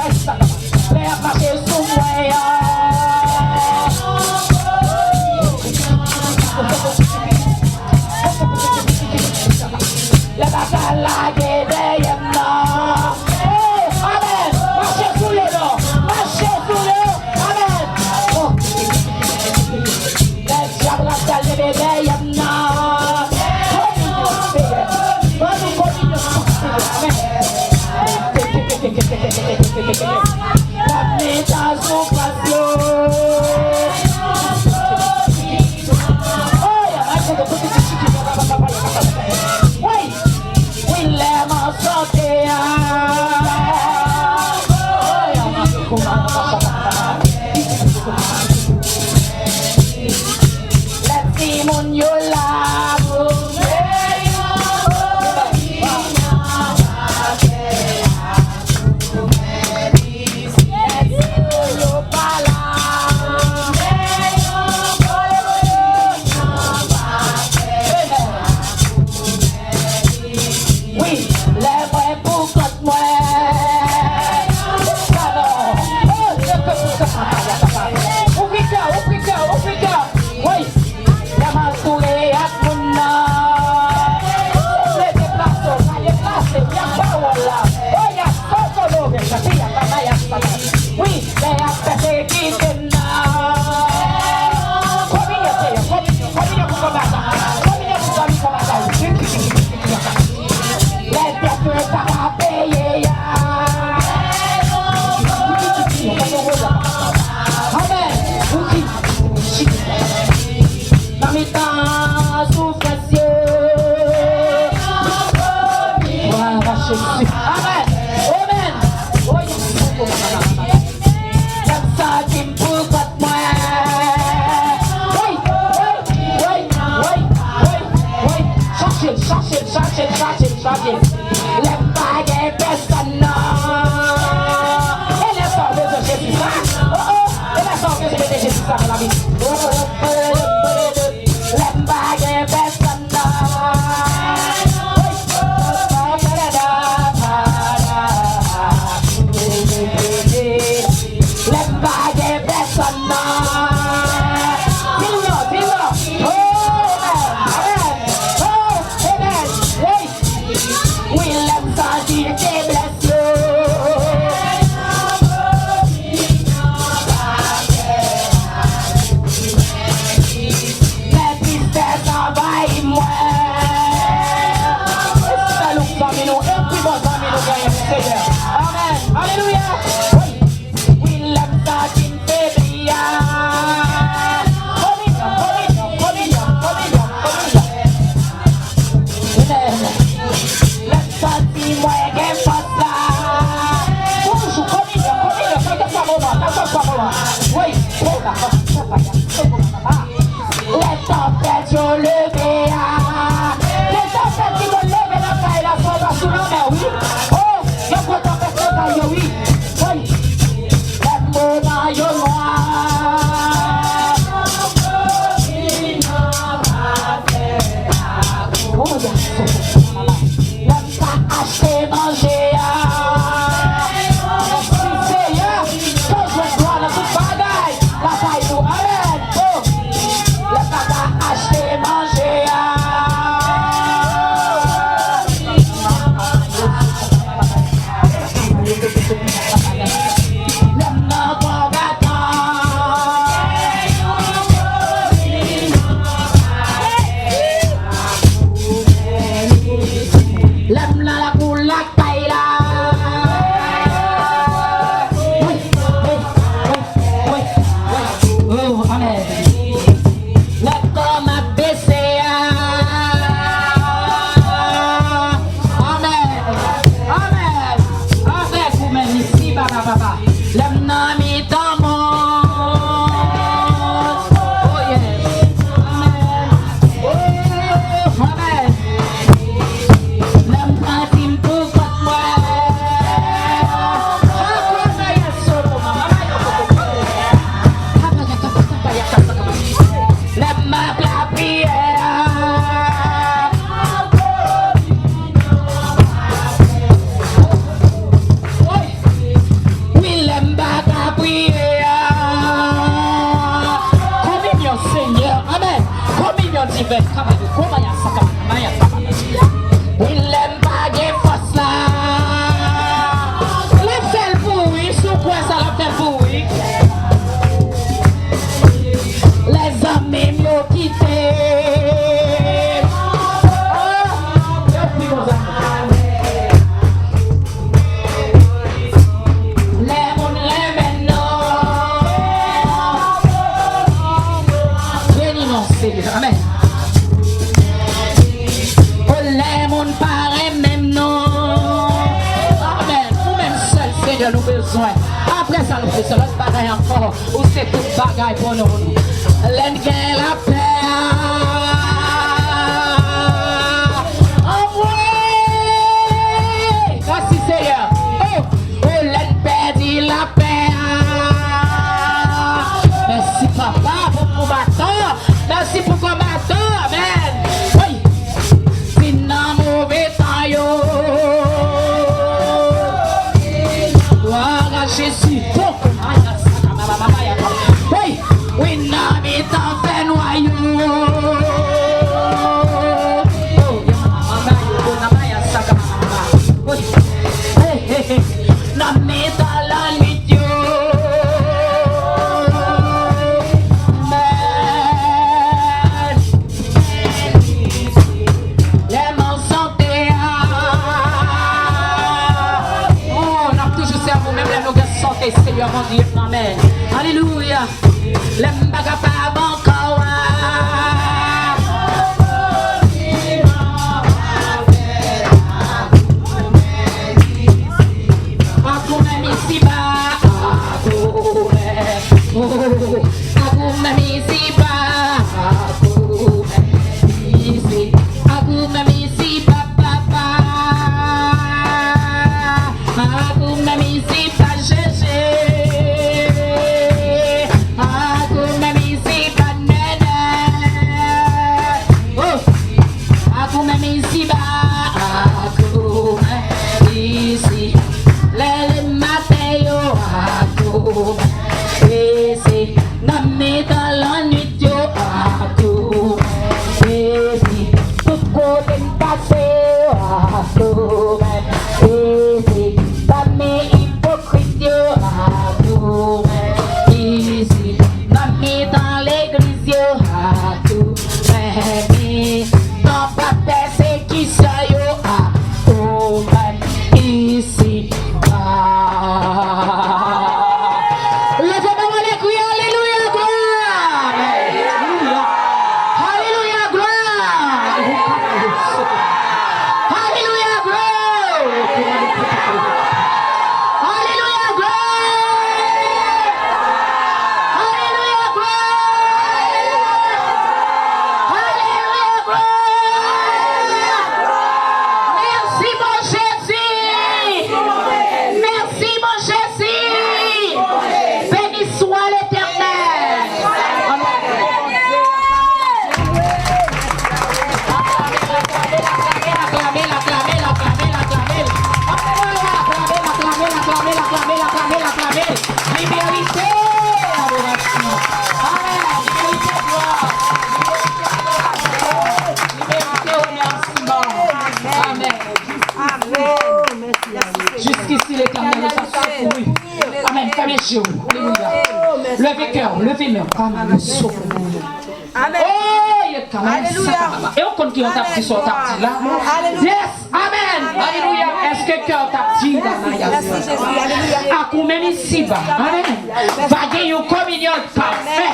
Lè y ap mache sou mwen an. Lè bagay la gen dèyè m nan. Hey, amèn. Mache sou yo non. Mache sou yo. Amèn. Oh. Lè dyab la pral leve dèyè m nan. Kominyon, Seyè. Ban nou kominyon, Seyè. Amèn. N ap mitan soufrans yo. Oh, ya, mache de kote ti chiki. Woy! Wi, lè m an sante a. Lè timoun yo la pou mwen. Lè timoun yo pa la. Wi, lè mwen pou kont mwen. Sa non. Oh, se ke pou sa. Ouvri kè, ouvri kè, ouvri kè. Wi, lè m antoure ak moun nan. Si w vle deplase w, pa deplase w. Y a pawòl la. Oh, y a soso love. Wi, lè y ap pèsekite m nan. Kominyon, Seyè, kominyon, kominyon pou konbatan. Kominyon pou zanmi konbatan. Lè dèt yo pa ka peye a. Amèn. Nan mitan soufrans yo. Amèn. Amèn. Oh, yes. Lè m santi m pou kont mwen. Woy, woy, woy, woy, woy, woy. Chache l, chache l, chache l, chache l, chache l. Lè m pa gen pèsonn non. E lè sa w bezwen Jezi sa. Oh, oh. E lè sa w bezwen mete Jezi sa nan lavi. Oh, oh, oh, oh, oh. Lè m pa gen pèsonn nan. Lè m pa gen pèsonn nan. Di l non, di l non. Oh, amèn, amèn. Oh, amèn. Hey. Wi, lè m santi feblès yo. Lè tristès anvayi mwen. E sèl ou k zanmi nou, e pi bon zanmi nou genyen, Senyè. Amèn. Alelouya. Wi. Wi, lè m santi m febli a. Kominyon, kominyon, kominyon, kominyon, kominyon. Amèn. Lè m santi mwen gen fòs la. Toujou kominyon, kominyon, kèlkeswa moman, kèlkeswa moman. Wi, oh la, oh, oh, oh, oh, oh, oh. Lè tanpèt yo leve a. Gen tanpèt ki konn leve nan kay la, sa w pa sou lanmè, wi. Oh, yo pran tanpèt nan kay yo, wi. Wi. Lè moman yo nwa. Oh, yes. Lè m ka achte manje a. Mèsi, Seyè. Fè w jwenn glwa nan tout bagay. Lakay nou. Amèn. Oh. Lè m pa ka achte manje a. Lè m nan konbatan. Lè m nan lakou lakay la. Wi, wi, wi, wi, wi. Oh, amèn. Lè kò m ap bese a. Amèn. Amèn. Avèk ou menm isi, papa, papa. Lè m nan mitan mòn. Oh, yes. Amèn. Oh, amèn. Lè m santi m pou kont mwen. Lè m ap lapriyè. Woy! Wi, lè m pa gen fòs la. L ap fè l pou ou wi, si w kwè sa, l ap fè l pou ou wi. Lè zanmi m yo kite m. Oh, yo pi bon zanmi. Lè moun renmen nou. Beni non, Senyè. Amèn. O, lè moun pa renmen nou. Amèn. Ou menm sèl, Senyè, nou bezwen. Apre sa, nou bezwen lòt bagay ankò. Ou se tout bagay pou nou. Lè n gen lapè a. Anmwe! Mèsi, Senyè. Oh, oh, lè n pèdi lapè a. Mèsi, Papa, pou konbatan. Mèsi pou konbatan. Amèn. Wi. Vin nan move tan yo. Glwa a Jezi. Bon. Wi, wi, nan mitan fènwa yo. Wi. Hey, hey, hey. Nan mitan lannwit yo. Amèn. Lè m an sante a. Oh, n ap toujou sèvi w menm lè nou gen sante, Senyè Bondye. Amèn. Alelouya. Lè m pa kapab ankò a. Ak ou menm isiba. Ak ou menm. Oh. Ak ou menm isiba, ak ou menm isi, ak ou menm isiba, Papa, ak ou menm isiba, Jezi, ak ou menm isiba, Nènè. Oh! Ak ou menm isiba, ak ou menm isi. Lè lè maten yo, ak ou menm isi. Nan mitan lannwit yo, ak ou menm isi. Tout kote m pase yo, ak ou menm isi. Pami ipokrit yo, ak ou menm isi. Nan mitan legliz yo, ak ou menm isi. Nan pa pèsekisyon yo, ak ou menm isi. Leve men w anlè, kriye alelouya, glwa! Alelouya! Alelouya, glwa! Alelouya, glwa! Alelouya, glwa! Alelouya, glwa! Alelouya, glwa! Mèsi, mon Jezi! Mèsi, mon Jezi! Beni swa Letènèl! Amèn. Aklame l, aklame l, aklame l, aklame l, aklame l. Aklame l, aklame l, aklame l, aklame l, aklame l, aklame l. Liberite, adorasyon. Amèn. Liberite, glwa. Liberite, adorasyon. Liberite, remèsiman. Amèn. Amèn. Jiskisi, Letènèl, ou ta sekouri. Amèn. Fèmen je w. Alelouya. Leve kè w, leve men w. Amèn. Amèn. Oh, ye kanal. Alelouya. E w konn ki w t ap di sa w t ap di la? Alelouya. Yes. Amèn. Alelouya. Èske kè w t ap di la, Maya? Mèsi, Jezi. Alelouya. Ak ou menm isiba. Amèn. Va gen yon kominyon pafè.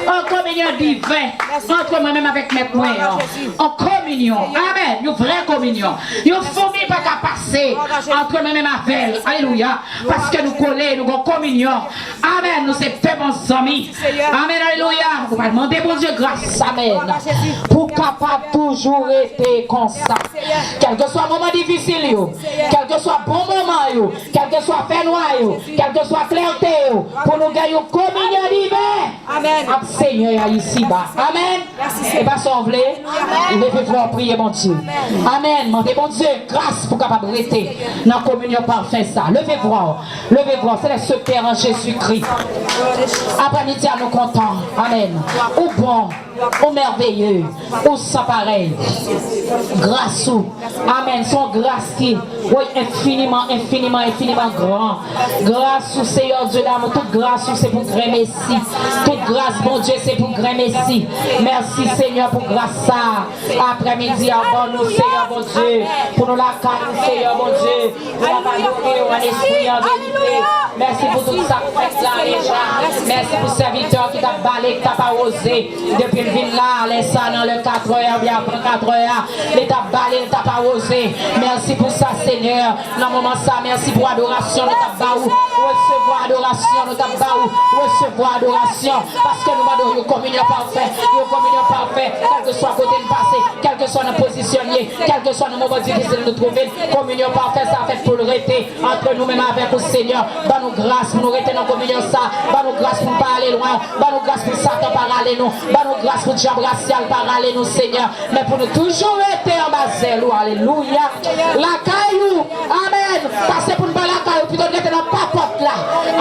Yon kominyon diven. Ant mwen menm avèk Mèt mwen an. Yon kominyon. Amèn. Yon vrè kominyon. Yon foumi pa ka pase ant mwen menm avè l. Alelouya. Paske nou kole, nou gen kominyon. Amèn. Nou se de bon zanmi. Amèn. Alelouya. Ou pral mande Bondye gras. Amèn. Pou kapab toujou rete konsa. Kèlkeswa moman difisil yo, kèlkeswa bon moman yo, kèlkeswa fènwa yo, kèlkeswa klète yo, pou nou gen yon kominyon diven. Amèn. Ak Senyè a isiba. Amèn. Mèsi, Senyè. E pa sa w vle? Amèn. Leve vwa w priye Bondye. Amèn. Amèn. Mande Bondye gras pou kapab rete nan kominyon pafè sa. Leve vwa w. Leve vwa w. Se lè sektè an Jezikri. Aprèmidi a nou kontan. Amèn. Ou bon, ou mèveye, ou san parèy. Gras ou. Amèn. Se yon gras ki, wi, enfiniman, enfiniman, enfiniman gran. Gras ou, Seyè Dye damou. Tout gras ou se pou grenmesi. Tout gras Bondye se pou grenmesi. Mèsi Senyè pou gras sa. Aprèmidi a ban nou, Seyè Bondye, pou nou lakay ou, Seyè Bondye. Pou n ap adore w an espri, an verite. Mèsi pou tout sa k fèt la deja. Mèsi pou sèvitè ki t ap bale, ki t ap awoze. Depi l vin la, lè sa nan lè katrè a, oubyen avan katrè a, li t ap bale, li t ap awoze. Mèsi pou sa, Senyè. Nan moman sa, mèsi pou adorasyon nou t ap ba ou. Resevwa adorasyon nou t ap ba ou. Resevwa adorasyon. Paske nou mande w yon kominyon pafè. Yon kominyon pafè. Kèlkeswa kote n pase, kèlkeswa nan pozisyon n ye, kèlkeswa nan moman difisil nou twouve n, kominyon pafè sa fèt pou l rete ant nou menm avèk ou, Senyè. Ban nou gras pou nou rete nan kominyon sa. Ban nou gras pou n pa ale lwen. Ban nou gras pou Satan pa rale nou. Ban nou gras pou dyab rasyal pa rale nou, Senyè. Men pou nou toujou rete anba zèl ou. Alelouya. Lakay ou. Amèn. Pase pou n pa lakay ou. Pito n rete nan papòt la.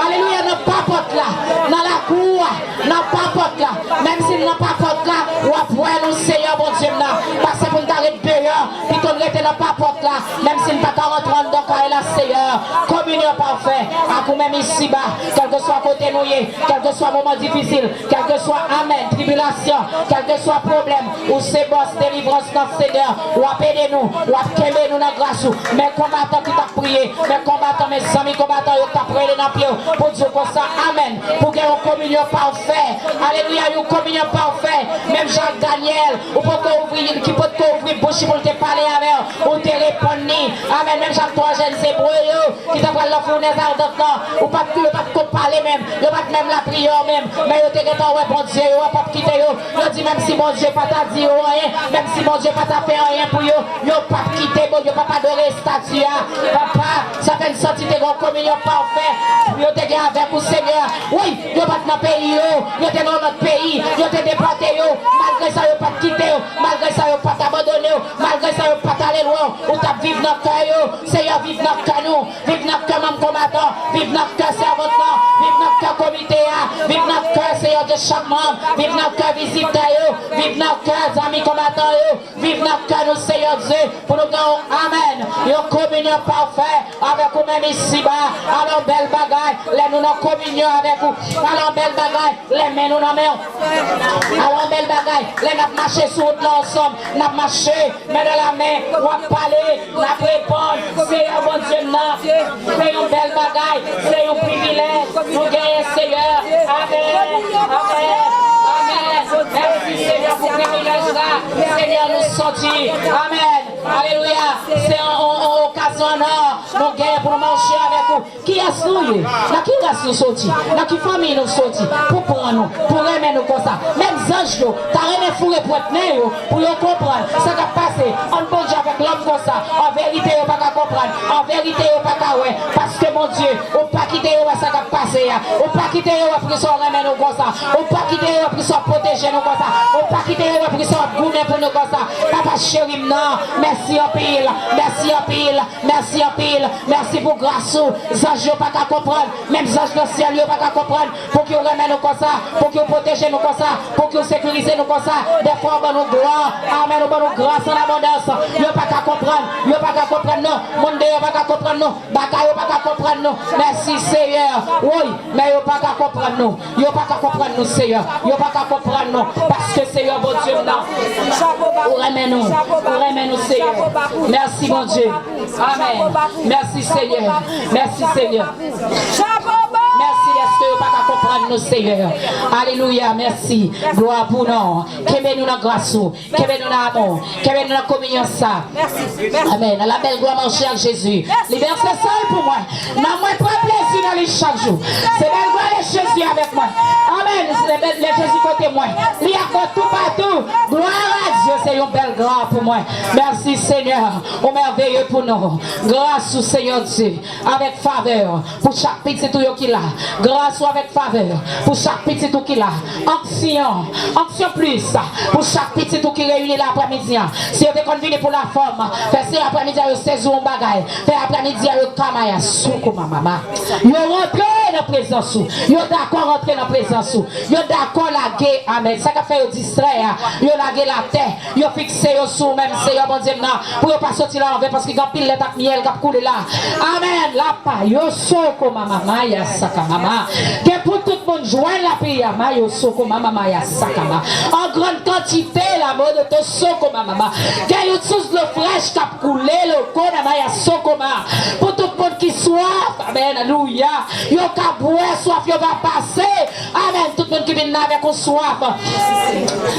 Alelouya. Nan papòt la. Nan lakou a. Nan papòt la. Menm si n nan papòt la, w ap wè nou, Seyè Bondye m nan. Pase pou n ta ret deyò. Pito n rete nan papòt la. Menm si n pa ka rantre anndan kay la, Seyè. Kominyon pafè ak ou menm isiba. Kèlkeswa kote nou ye, kèlkeswa moman difisil, kèlkeswa, amèn, tribilasyon, kèlkeswa pwoblèm, ou se bòs delivrans nan, Senyè. W ap ede nou, w ap kenbe nou nan gras ou. Men konbatan ki t ap priye, men konbatan, men zanmi konbatan yo k t ap rele nan pye w pou di w konsa, amèn, pou gen yon kominyon pafè. Alelouya, yon kominyon pafè. Menm jan ak Danyèl, ou poko ouvri, ki potko ouvri bouch li pou l te pale avè w, ou te reponn li. Amèn. Menm jan ak twa jèn Ebre yo, ki te pral nan founèz adant lan, ou pa t, yo pa t ko pale menm, yo pa t menm lapriyè menm, men yo te gentan wè Bondye, yo wè p ap kite yo. Yo di, menm si Bondye pa ta di yo anyen, menm si Bondye pa ta fè anyen pou yo, yo p ap kite Bondye, yo p ap adore estati a. Papa, sa fè n santi te gen yon kominyon pafè yo te gen avèk ou, Senyè. Wi, yo pa t nan peyi yo, yo te nan yon lòt peyi, yo te depòte yo. Malgre sa, yo pa t kite yo, malgre sa, yo pa t abandone yo, malgre sa, yo pa t ale lwen w, ou t ap viv nan kè yo. Seyè, viv nan kè nou, viv nan kè manm konbatan, viv nan kè sèvant lan, viv nan kè komite a, viv nan kè, Seyè Dye, chak manm, viv nan kè vizitè yo, viv nan kè zanmi konbatan yo, viv nan kè nou, Seyè Dye, pou nou gen yon amèn, yon kominyon pafè avèk ou menm isiba. Alò, bèl bagay, lè nou nan kominyon avèk ou. Alò, bèl bagay, lè men nou nan men w. Alò, bèl bagay, lè n ap mache sou wout la ansanm, n ap mache men nan lamen, w ap pale, n ap reponn. Seyè Bondye m nan, se yon bèl bagay, se yon privilèj nou genyen, Seyè. Amèn, amèn, amèn. Mèsi, Senyè, pou privilèj la. Senyè, nou soti. Amèn. Alelouya. Se yon, yon, yon okazyon an nou genyen pou nou mache avèk ou. Kiyès nou ye? Nan ki ras nou soti? Nan ki fanmi nou soti? Pou pran nou, pou renmen nou konsa. Menm zanj yo ta renmen foure pwent nen yo pou yo konprann sa k ap pase ant Bondye avèk lòm konsa. An verite, yo pa ka konprann. An verite, yo pa ka wè. Paske Bondye, ou pa kite yo wè sa k ap pase a. Ou pa kite yo wè poukisa w renmen nou konsa. Ou pa kite yo wè poukisa w pwoteje nou konsa. Ou pa kite yo wè poukisa w ap goumen pou nou konsa. Papa cheri m nan, mèsi anpil. Mèsi anpil. Mèsi anpil. Mèsi pou gras ou. Zanj yo pa ka konprann. Menm zanj nan syèl yo pa ka konprann. Pouki w renmen nou konsa? Pouki w pwoteje nou konsa? Pouki w sekirize nou konsa? Dèfwa w ban nou glwa. Amèn. Ou ban nou gras an abondans. Yo pa ka konprann. Yo pa ka konprann nou. Moun deyò pa ka konprann nou. Bagay yo pa ka konprann nou. Mèsi, Seyè. Woy, men yo pa ka konprann nou. Yo pa ka konprann nou, Seyè. Yo pa ka konprann nou. Paske, Seyè, Bondye m nan, ou renmen nou. Ou renmen nou, Seyè. Mèsi, Bondye. Amèn. Mèsi, Seyè. Mèsi, Seyè. Mèsi dèske yo pa ka konprann nou, Seyè. Alelouya, mèsi. Glwa pou non. Kenbe nou nan gras ou. Kenbe nou nan amou. Kenbe nou nan kominyon sa. Amèn. La bèl glwa mache ak Jezi. Li vèse san l pou mwen. Nanm mwen pran plezi nan li chak jou. Se bèl glwa lè Jezi avèk mwen. Amèn. Lè bèl, lè Jezi kote mwen. Li ak mwen toupatou. Glwa a Dye, se yon bèl glwa pou mwen. Mèsi, Senyè. Ou mèveye pou nou. Gras ou, Seyè Dye, avèk favè pou chak pitit ou yo ki la. Gras ou avèk favè pou chak pitit ou ki la. Onksyon, onksyon plis pou chak pitit ou ki reyini la aprèmidi an. Si yo te konn vini pou lafòm, fè se aprèmidi an yo sezi yon bagay. Fè aprèmidi an yo kamaya soukou mamama. Yo rantre nan prezans ou. Yo dakò rantre nan prezans ou. Yo dakò lage, amèn, sa k ap fè yo distrè a. Yo lage l atè. Yo fikse yo sou ou menm, Seyè Bondye m nan, pou yo pa soti la anven, paske gen anpil lèt ak myèl k ap koule la. Amèn. Lapa yo soko mama maya saka mama. Gen pou tout moun jwenn lapli a, mayo soko mama maya saka mama. An grann kantite, la modo to soko mama mama. Gen yon sous dlo frèch k ap koule, loko nan maya soko mama. Pou tout moun ki swaf, amèn, alelouya. Yo ka bwè, swaf yo va pase. Amèn. Tout moun ki vin la avèk yon swaf,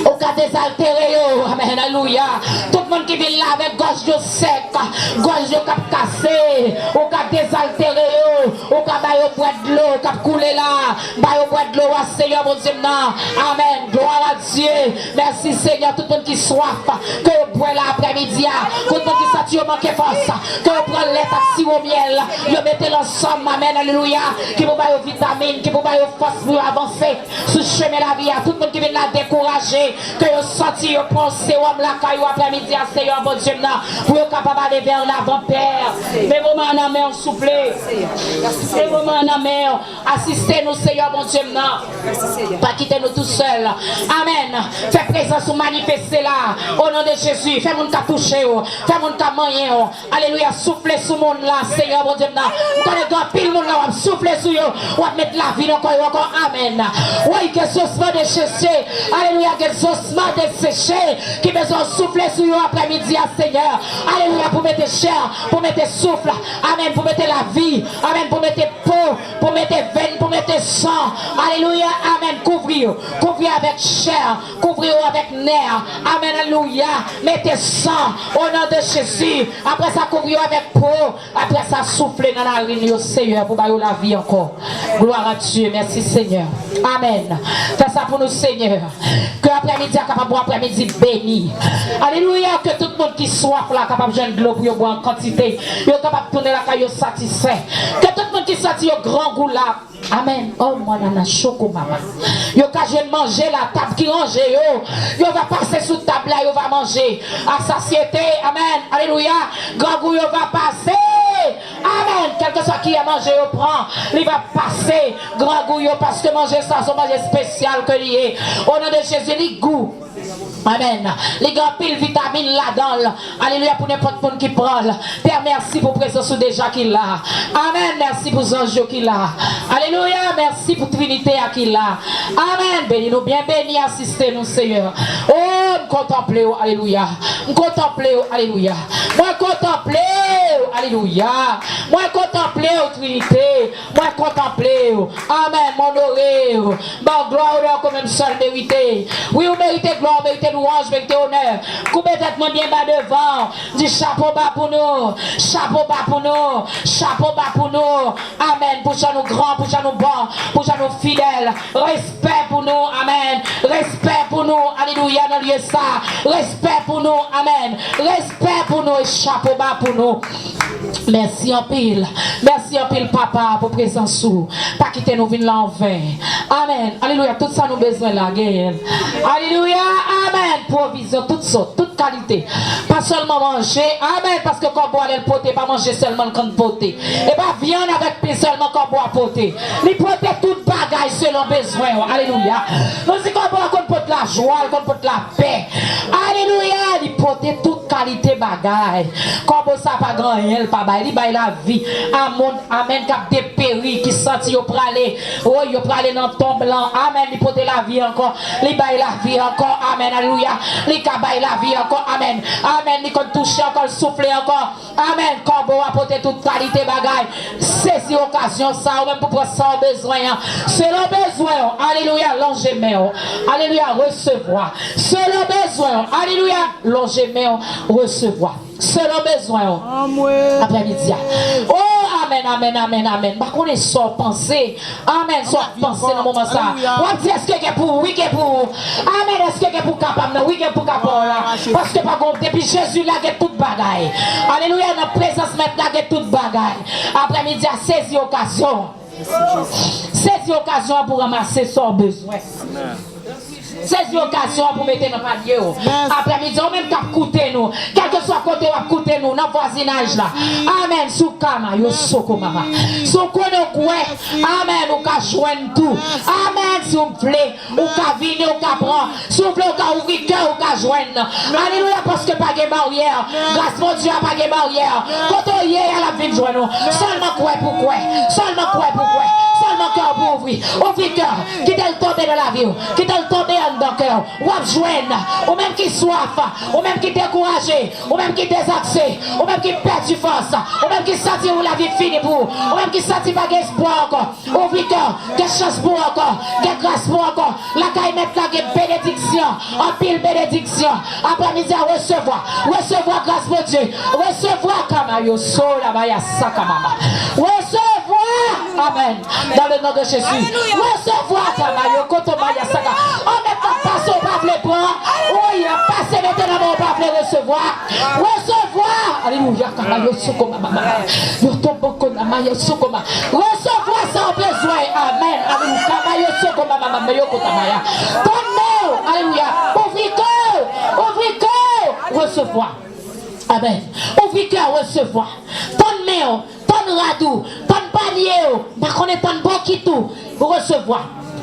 ou ka dezaltere yo. Amèn. Alelouya. Tout moun ki vin la avèk gòj yo sèk, gòj yo k ap kase, ou ka dezaltere yo. Ou ka ba yo bwè dlo k ap koule la. Ba yo bwè dlo a, Seyè Bondye m nan. Amèn. Glwa a Dye. Mèsi, Senyè. Tout moun ki swaf, ke yo bwè la aprèmidi a. Tout moun ki santi yo manke fòs, ke yo pran lèt ak siwo myèl, yo mete l ansanm. Amèn. Alelouya. Ki pou ba yo vitamin, ki pou ba yo fòs pou yo avanse sou chemen lavi a. Tout moun ki vin la dekouraje, ke yo santi yo pran sewòm lakay ou aprèmidi a, Seyè Bondye m nan, pou yo kapab ale vè lavan, Pè. Met moman an nan men w, souple. Met moman an nan men w. Asiste nou, Seyè Bondye m nan. Pa kite nou tou sèl. Amèn. Fè prezans ou manifeste la. O non de Jezi, fè moun ka touche w. Fè moun ka manyen w. Alelouya, soufle sou moun la, Seyè Bondye m nan. M konnen gen anpil moun la, w ap soufle sou yo, w ap met lavi nan kò yo ankò. Amèn. Woy, gen zosman deseche. Alelouya, gen zosman deseche ki bezwen w soufle sou yo aprèmidi a, Senyè. Alelouya, pou mete chè, pou mete souf. Amèn, pou mete lavi. Amèn, pou mete po, pou mete venn, pou mete san. Alelouya, amèn. Kouvri yo. Kouvri avèk chè. Kouvri yo avèk nè. Amèn, alelouya. Mete san, o non de Jezi. Apre sa, kouvri yo avèk po. Apre sa, soufle nan narin yo, Seyè, pou ba yo lavi ankò. Glwa a Dye. Mèsi, Senyè. Amèn. Fè sa pou nou, Senyè. Ke aprèmidi a kapab yon aprèmidi beni. Alelouya. Ke tout moun ki swaf la kapab jwenn dlo pou yo bwè an kantite. Yo kapab tounen lakay yo satisfè. Ke tout moun ki santi yo grangou la, amèn. O mwanana choko mama. Yo ka jwenn manje la, tab ki ranje yo. Yo va pase sou tab la, yo va manje. A sasyete, amèn. Alelouya. Grangou yo va pase. Amèn. Kèlkeswa ki manje yo pran, li va pase. Grangou yo, paske manje sa se yon manje espesyal ke li ye. O non de Jezi, li gou. Amèn. Li gen anpil vitamin ladan l. Alelouya, pou nenpòt moun ki pran l. Pè, mèsi pou prezans ou deja ki la. Amèn. Mèsi pou zanj yo ki la. Alelouya, mèsi pou Trinite a ki la. Amèn. Beni nou, byen beni, asiste nou, Seyè. O, m kontanple w, alelouya. M kontanple w, alelouya. Mwen kontanple w, alelouya. Mwen kontanple w, Trinite. Mwen kontanple w. Amèn. M onore w. Ba w glwa, onè ke ou menm sèl merite. Wi, ou merite glwa, ou merite lwanj, merite onè. Koube tèt mwen byen ba devan w. Di chapo ba pou nou. Chapo ba pou nou. Chapo ba pou nou. Amèn. Pou jan nou gran, pou jan nou bon, pou jan nou fidèl. Respè pou nou. Amèn. Respè pou nou. Alelouya, nan lye sa. Respè pou nou. Amèn. Respè pou nou e chapo ba pou nou. Mèsi anpil. Mèsi anpil, Papa, pou prezans ou. Pa kite nou vin la anven. Amèn. Alelouya. Tout sa nou bezwen la, genyen l. Alelouya. Amèn. Pwovizyon, tout sòt, tout kalite. Pa sèlman manje. Amèn. Paske kòbo a lè l pote, pa manje sèlman l konn pote. E pa vyann avèk pen sèlman kòbo a pote. Li pote tout bagay selon bezwen w. Alelouya. Nou di kòbo a konn pot lajwa, l konn pot lapè. Alelouya. Li pote tout kalite bagay. Kòbo sa pa gen anyen l pa bay. Li bay lavi a moun, amèn, k ap deperi, ki santi yo prale. O, yo prale nan tonb lan. Amèn. Li pote lavi ankò. Li bay lavi ankò. Amèn. Alelouya. Li ka bay lavi ankò. Amèn. Amèn. Li konn touche ankò, l soufle ankò. Amèn. Kòbo a pote tout kalite bagay. Sezi okazyon sa, ou menm pou pran sa w bezwen an. Selon bezwen w. Alelouya. Lonje men w. Alelouya. Resevwa. Selon bezwen w. Alelouya. Lonje men w. Resevwa. Selon bezwen w. Aprèmidi a. O, amèn, amèn, amèn, amèn. M pa konnen sa w panse. Amèn. Sa w ap panse nan moman sa a. W ap di, èske gen pou ou? Wi, gen pou ou. Amèn. Èske gen pou ka pa m nan? Wi, gen pou ka pa w la. Paske pa gon, depi Jezi la, gen tout bagay. Alelouya. Nan prezans Mèt la, gen tout bagay. Aprèmidi a, sezi okazyon. Sezi okazyon an pou ranmase sa w bezwen. Sezi okazyon an pou mete nan panye w. Aprèmidi, ou menm k ap koute nou, kèlkeswa kote w ap koute nou, nan vwazinaj la. Amèn. Si w ka, Mayo Soko Mama. Si w konnen w kwè, amèn, ou ka jwenn tou. Amèn. Si w vle, ou ka vini, ou ka pran. Si w vle, ou ka ouvri kè w, ou ka jwenn. Alelouya, paske pa gen baryè. Gras Bondye a pa gen baryè. Kote w ye a, l ap vin jwenn ou. Sèlman kwè pou kwè. Sèlman kwè pou kwè. Sèlman kè w pou ouvri. Ouvri kè w. Kite l tonbe nan lavi w. Kite l tonbe anndan kè w. W ap jwenn. Ou menm ki swaf. Ou menm ki dekouraje. Ou menm ki dezakse. Ou menm ki pèdi fòs. Ou menm ki santi ou lavi fini pou ou. Ou menm ki santi pa gen espwa ankò. Ouvri kè w, gen chans pou w ankò, gen gras pou w ankò. Lakay Mèt la gen benediksyon, anpil benediksyon. Aprèmidi a, resevwa, resevwa gras Bondye, resevwa Kamayo Sola Maya Saka Mama. Resevwa, amèn, dans le nom de Jésus. Resevwa Kamayo Koto Maya Saka. An mèt la pase, ou pa vle pran. Wi, pase, mete nan men, ou pa vle resevwa. Resevwa! Alelouya, kama yo soko mama mama. Yo tobo kona ma yo soko ma. Resevwa sa w bezwen. Amèn. Alelouya, kama yo soko mama mama yo kota maya. Tann men w. Alelouya. Ouvri kè w. Ouvri kè w. Resevwa. Amèn. Ouvri kè w, resevwa. Tann men w. Tann rad ou, tann panye w, m pa konnen, tann bokit ou, resevwa.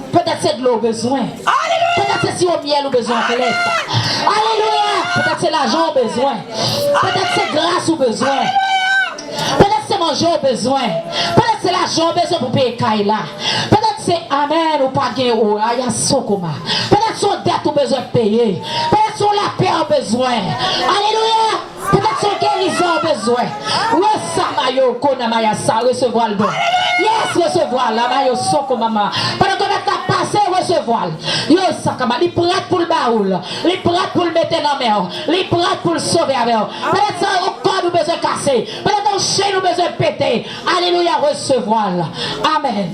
Petèt se dlo w bezwen. Petèt se siwo myèl ou bezwen ak lèt. Alelouya! Petèt se lajan w bezwen. Petèt se gras ou bezwen. Petèt se manje w bezwen. Petèt se lajan w bezwen pou peye kay la. Petèt se, amèn, ou pa gen o, aya sokoma. Petèt se yon dèt ou bezwen peye. Petèt se yon lapè w bezwen. Alelouya! Petèt se yon gerizon w bezwen. Resama yo kona maya sa, resevwa l bon. Yes, resevwa l. Ama yo soko mama. Pandan ke mèt la pase, resevwa l. Yo sakama, li prèt pou l ba ou l. Li prèt pou l mete nan men w. Li prèt pou l sove avè w. Petèt se yon kòd ou bezwen kase. Petèt yon chenn ou bezwen pete. Alelouya, resevwa l. Amèn.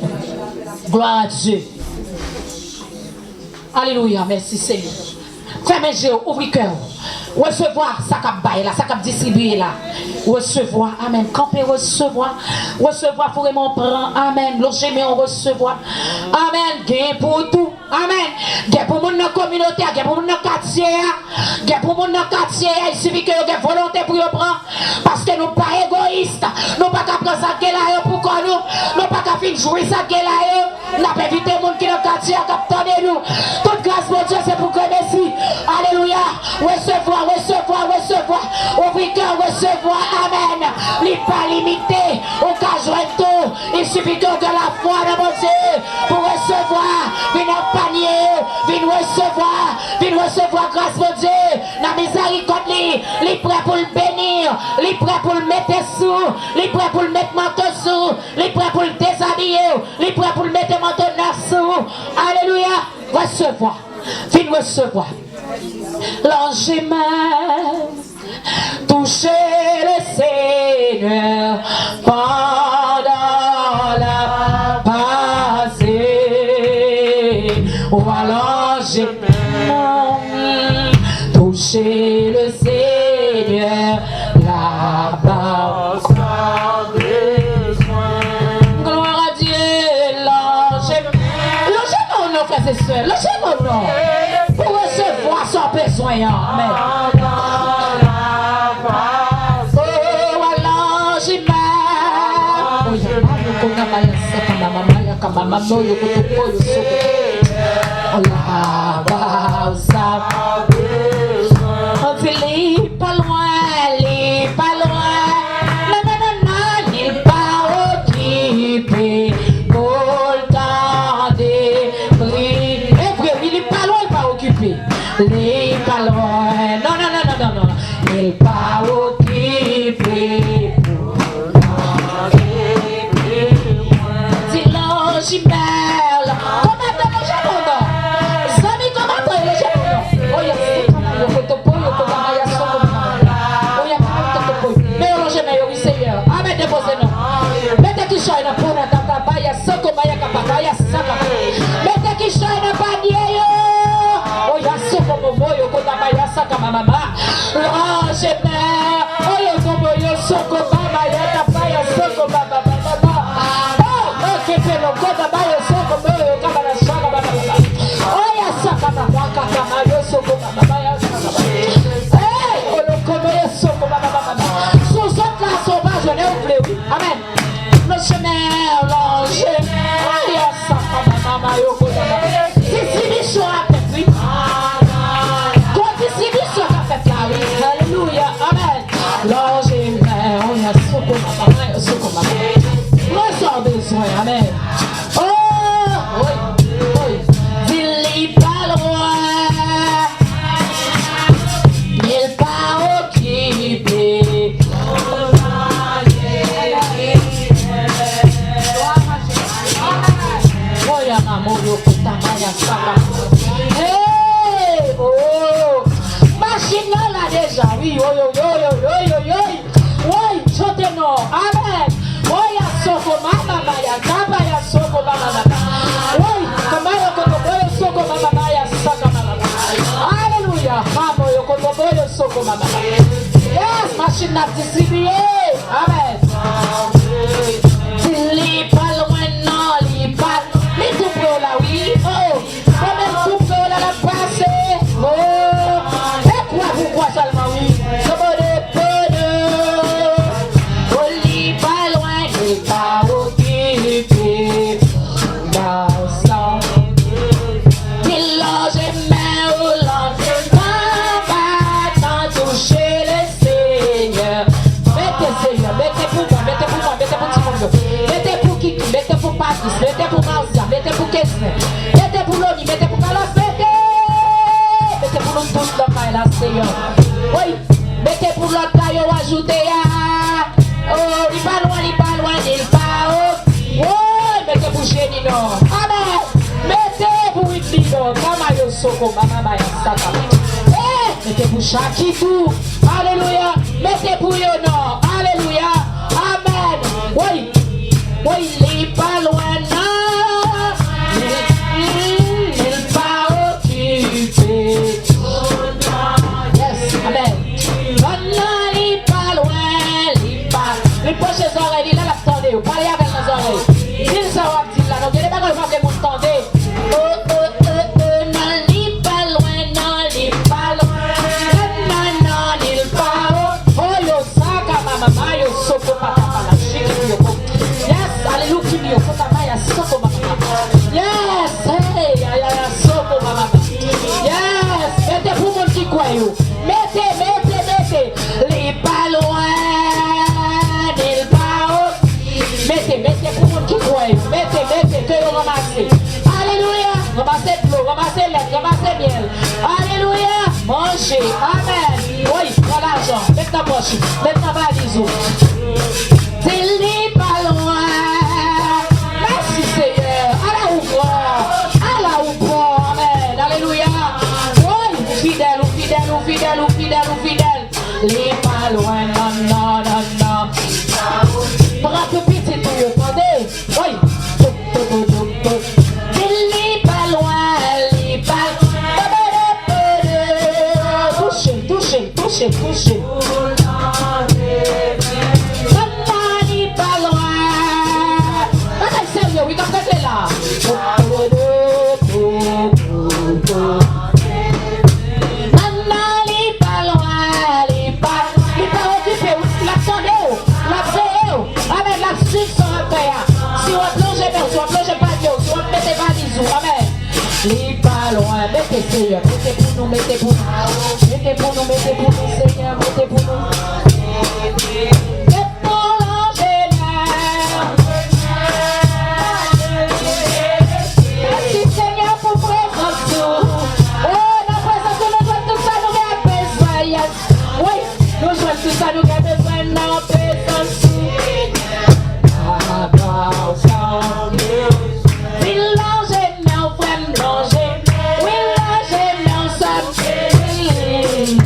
Glwa a Dye. Alelouya, mèsi Senyè. Fèmen je w, ouvri kè w. Resevwa sa k ap bay la, sa k ap distribiye la. Resevwa, amèn. Kanpe, resevwa. Resevwa, foure men w, pran, amèn. Lonje men w, resevwa. Amèn. Gen pou ou tou, amèn. Gen pou moun nan kominote a, gen pou moun nan katye a. Gen pou moun nan katye a, il sifi ke yo gen volonte pou yo pran. Paske nou pa egoyis, nou pa ka pran sa k gen la yo pou kò nou, nou pa ka fin jwi sa k gen la yo. N ap envite moun ki nan katye a k ap tande nou. Tout gras Bondye se pou granmesi. Alelouya. Resevwa, resevwa, resevwa. Ouvri kè w, resevwa. Amèn. Li pa limite. Ou ka jwenn tou. Il sifi ke w gen lafwa nan Bondye pou resevwa. Vin ak panye w. Vin resevwa. Vin resevwa gras Bondye. Nan mizèrikòd li, li prè pou l beni w. Li prè pou l mete sou. Li prè pou l met manto sou. Li prè pou l dezabiye w. Li prè pou l mete manto nèf sou ou. Alelouya. Resevwa. Vin resevwa. Lanje men. Touche le Senyè pandan l ap pase. Ou alonje men w. Touche le Senyè la ba w sa w bezwen. Glwa a Dye, lanje men w. Lanje men w non, frè e sè. Lanje men w non. Pou resevwa sa w bezwen an. Amèn. Oh, alonje men w. Oh, ya, ba yo kona maya sa, kama mama ya, kama mama yo koto ko yo soko. Laba w sa w bezwen. Ann di li pa lwen, li pa lwen. Non, non, non, non, li pa okipe pou l tande pri. E vre, wi, li pa lwen, li pa okipe. Li pa lwen. Non, non, non, non, non, non. Li pa okipe pou l tande pri. Di Lojimèl. Kòmandan Lojimèl non. Zanmi kòmandan Lojimèl non. Oh yes. Amoyo kota maya saka. Hey! Oh! Machin nan la deja, wi. Yo, yo, yo, yo, yo, yo, yo. Woy, chante non. Amen. Oya soko mama maya, kapa ya soko mama mama. Woy, kamayo koto boyo soko mama maya saka mama. Aleluya. Amoyo koto boyo soko mama mama. Yes, machin nan ap distribiye. Amen. Li pa lwen non, li pa. Li tou pre w la, wi. Oh, mwen menm tou pre w la, l ap pase. Oh, e kwa pou kwa sèlman, wi. Komodo, komodo. Oh, li pa lwen, li pa okipe. Gason. Ki lonje men ou lonje anba, nan touche le Senyè. Mete Senyè, mete pou mwen, mete pou mwen, mete pou timoun yo. Mete pou Kiki, mete pou Patrice, mete pou Marcia, mete pou Keslen, mete pou Loni, mete pou Carlos, mete! Mete pou nou tout nan kay la, Senyè. Wi, mete pou lòt la yo ajoute a. Oh, li pa lwen, li pa lwen, li pa o. Woy, mete pou Jenny non. Amen. Mete pou Whitney non. Kama yo soko, mama maya saka. Eh, mete pou Jackie tou. Alelouya. Mete pou yo non. Alelouya. Amen. Woy. Woy, li pa lwen non. Li, li pa okipe. Yes, amen. Kòm nan li pa lwen, li pa. Li pwoche zòrèy li la, l ap tande yo. Pale avè l nan zòrèy. Di l sa w ap di l la. Non, gen de bagay ou pa vle moun tande. Oh, oh, oh, oh, non, li pa lwen, non, li pa lwen. Non, non, non, li pa o. Oh, yo, saka, mama, mayo, soko, pata, pala, shiki, yo, ko. Yes, aleluya, yo, kota, maya, soko, mama. Yes, hey, ya, ya, ya, soko, mama. Yes, mete pou moun ki kwè yo. Mete, mete, mete. Li pa lwen, li pa o. Mete, mete pou moun ki kwè yo. Mete, mete, ke yo ranmase. Alelouya. Ranmase dlo, ranmase lèt, ranmase myèl. Alelouya. Manje. Amen. Wi, pran lajan. Met nan pòch ou. Met nan valiz ou. Di li pa lwen. Mèsi, Senyè. Ala ou bon. Ala ou bon. Amen. Alelouya. Wi, ou fidèl, ou fidèl, ou fidèl, ou fidèl, ou fidèl. Li pa lwen, non, non, non, non. Pran pou pitit ou yo, tande. Oy. Di li pa lwen, li pa lwen. Touche, touche, touche, touche. Manman li pa lwen. Bagay serye, wi, k ap rete la. Manman li pa lwen, li pa, li pa okipe w, l ap tande w, l ap veye w. Amèn, l ap swiv sa w ap fè a. Si w ap lonje men w, si w ap lonje panye w, si w ap mete valiz ou, amèn. Li pa lwen, mete Seyè, mete pou nou, mete pou nou. Mete pou nou, mete pou nou, Seyè, mete pou nou. Mete pou lonje men. Mèsi, Senyè, pou prezans ou. O, nan prezans ou, nou jwenn tout sa nou gen bezwen, yes. Wi, nou jwenn tout sa nou gen bezwen nan prezans ou. Papa, ou sa w bezwen. Vin lonje men w, frè m, lonje. Wi, lonje men w, sè m.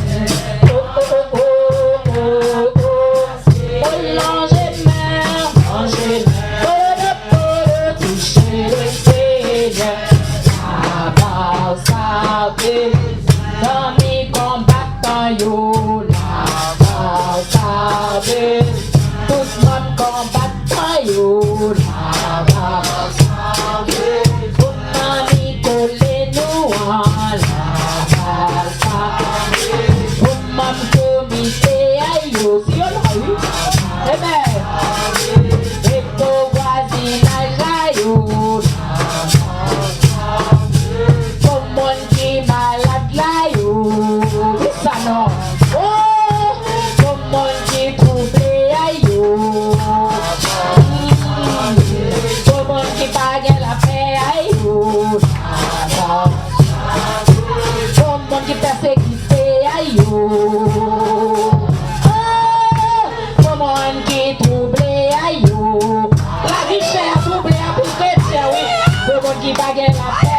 ki pa gen lapè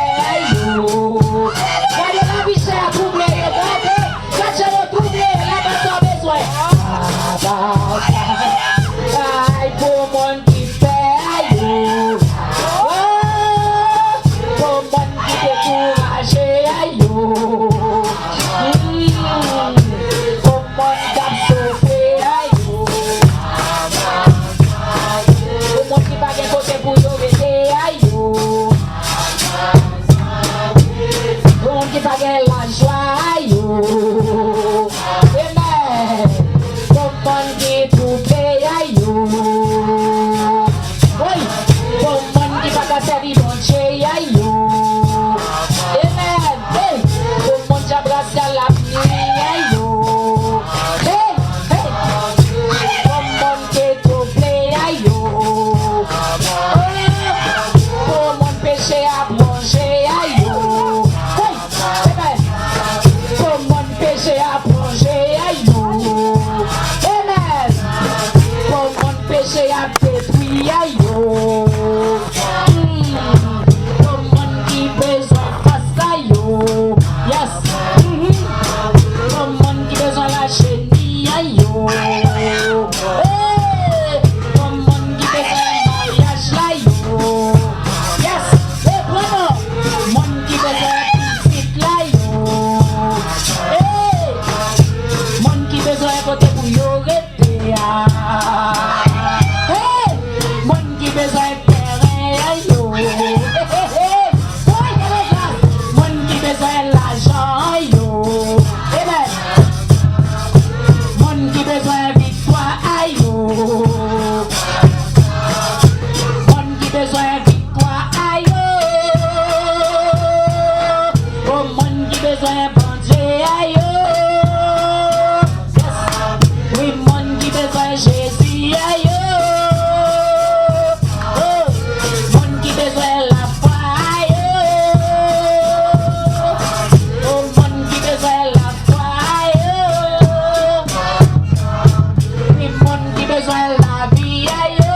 yo. Gade lavi chè a twouble yo, gade, gade jan yo twouble yo, la pa sa w bezwen. Ay, pou moun ki pè yo. Oh, pou moun ki dekouraje yo. Mm, pou moun k ap soufri yo. Pou moun ki pa gen kote pou yo rete yo. Pou moun ki pa gen lajwa yo. Amen. Pou moun ki twouble yo. Wi. Pou moun ki pa ka sèvi Bondye yo. Amen. Hey. Pou moun djab rasyal la ap nwi yo. Hey, hey. Pou moun ki twouble yo. Oh, pou moun peche a plonje yo. Hey, amen. Pou moun peche a plonje yo. Amen. Pou moun peche a detwi yo. Mm. Pou moun ki bezwen fòs la yo. Yes. Mhm. Pou moun ki bezwen lajeni a yo. Hey! Pou moun ki bezwen maryaj la yo. Yes. Hey, pran non. Moun ki bezwen pitit la yo. Hey! Moun ki bezwen kote pou yo rete a. Hey! Moun ki bezwen tèren yo. Hey, hey, hey. Woy, gade gras. Moun ki bezwen lajan yo. Amen. Moun ki bezwen viktwa yo. Moun ki bezwen viktwa yo. O moun ki bezwen Bondye yo. Yes. Wi, moun ki bezwen Jezi yo. Oh, moun ki bezwen lafwa yo. Oh, moun ki bezwen lafwa yo. Wi, moun ki bezwen lavi yo.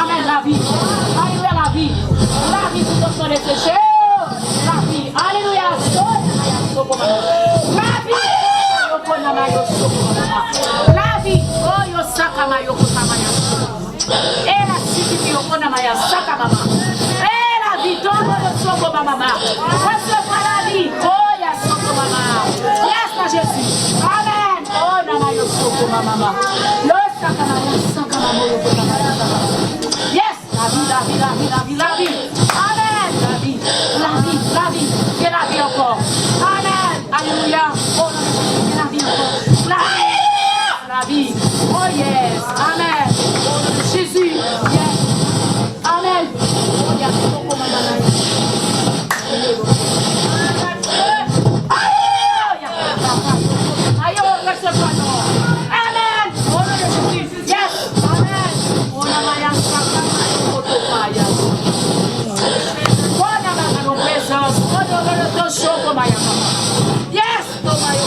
Amèn, lavi. Alelouya, lavi. Lavi pou zòt san deseche. Lavi. Alelouya. Soy, aya, soko, mama. Lavi. Yo konama, yo soko, mama. Lavi. Oh, yo sakama, yo kotama, yo soko. E la sikiti, yo konama, ya saka, mama. E lavi, todo, yo soko, mama. Resevwa lavi. Oh, ya soko, mama. Yes, nan Jezi. Amèn. Oh, nama, yo soko, mama. Yo sakama, yo sakama, yo kotama, ya saka. Yes. Lavi, lavi, lavi, lavi, lavi. Amèn. Lavi, lavi, lavi. Gen lavi ankò. Amèn. Alelouya. O non de Jezi, gen lavi ankò. Lavi. Lavi. Oh yes. Amèn. O non de Jezi. Yes. Amèn. Oh yes. Alelouya. Ayo, resevwa non. Amèn. O non de Jezi. Yes. Amèn. Ona maya saka mayo koto maya. Ona maya no prezans. Ona maya no soko maya. Yes. Toma yo.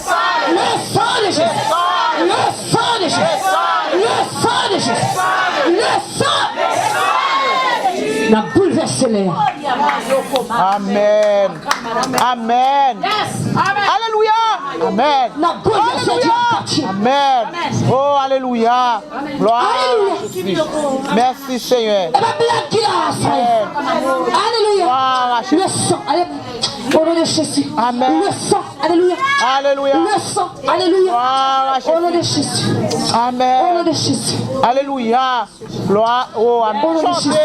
Le sang de Jésus. Le sang de Jésus. Le sang de Jésus. Le sang. N ap boulvèse lè a. Amèn. Amèn. Alelouya. Amèn. N ap boulvèse dyab kaptif. Amèn. Oh, alelouya. Glwa a Jezi. Mèsi, Senyè. E pa blag ki la, sa. Amèn. Alelouya. Glwa a Jezi. Le sang. Ale, au nom de Jésus. Amèn. Le sang. Alelouya. Alelouya. Le sang. Alelouya. Glwa a Jezi. Au nom de Jésus. Amèn. Au nom de Jésus. Alelouya. Glwa, oh, amèn. Chante.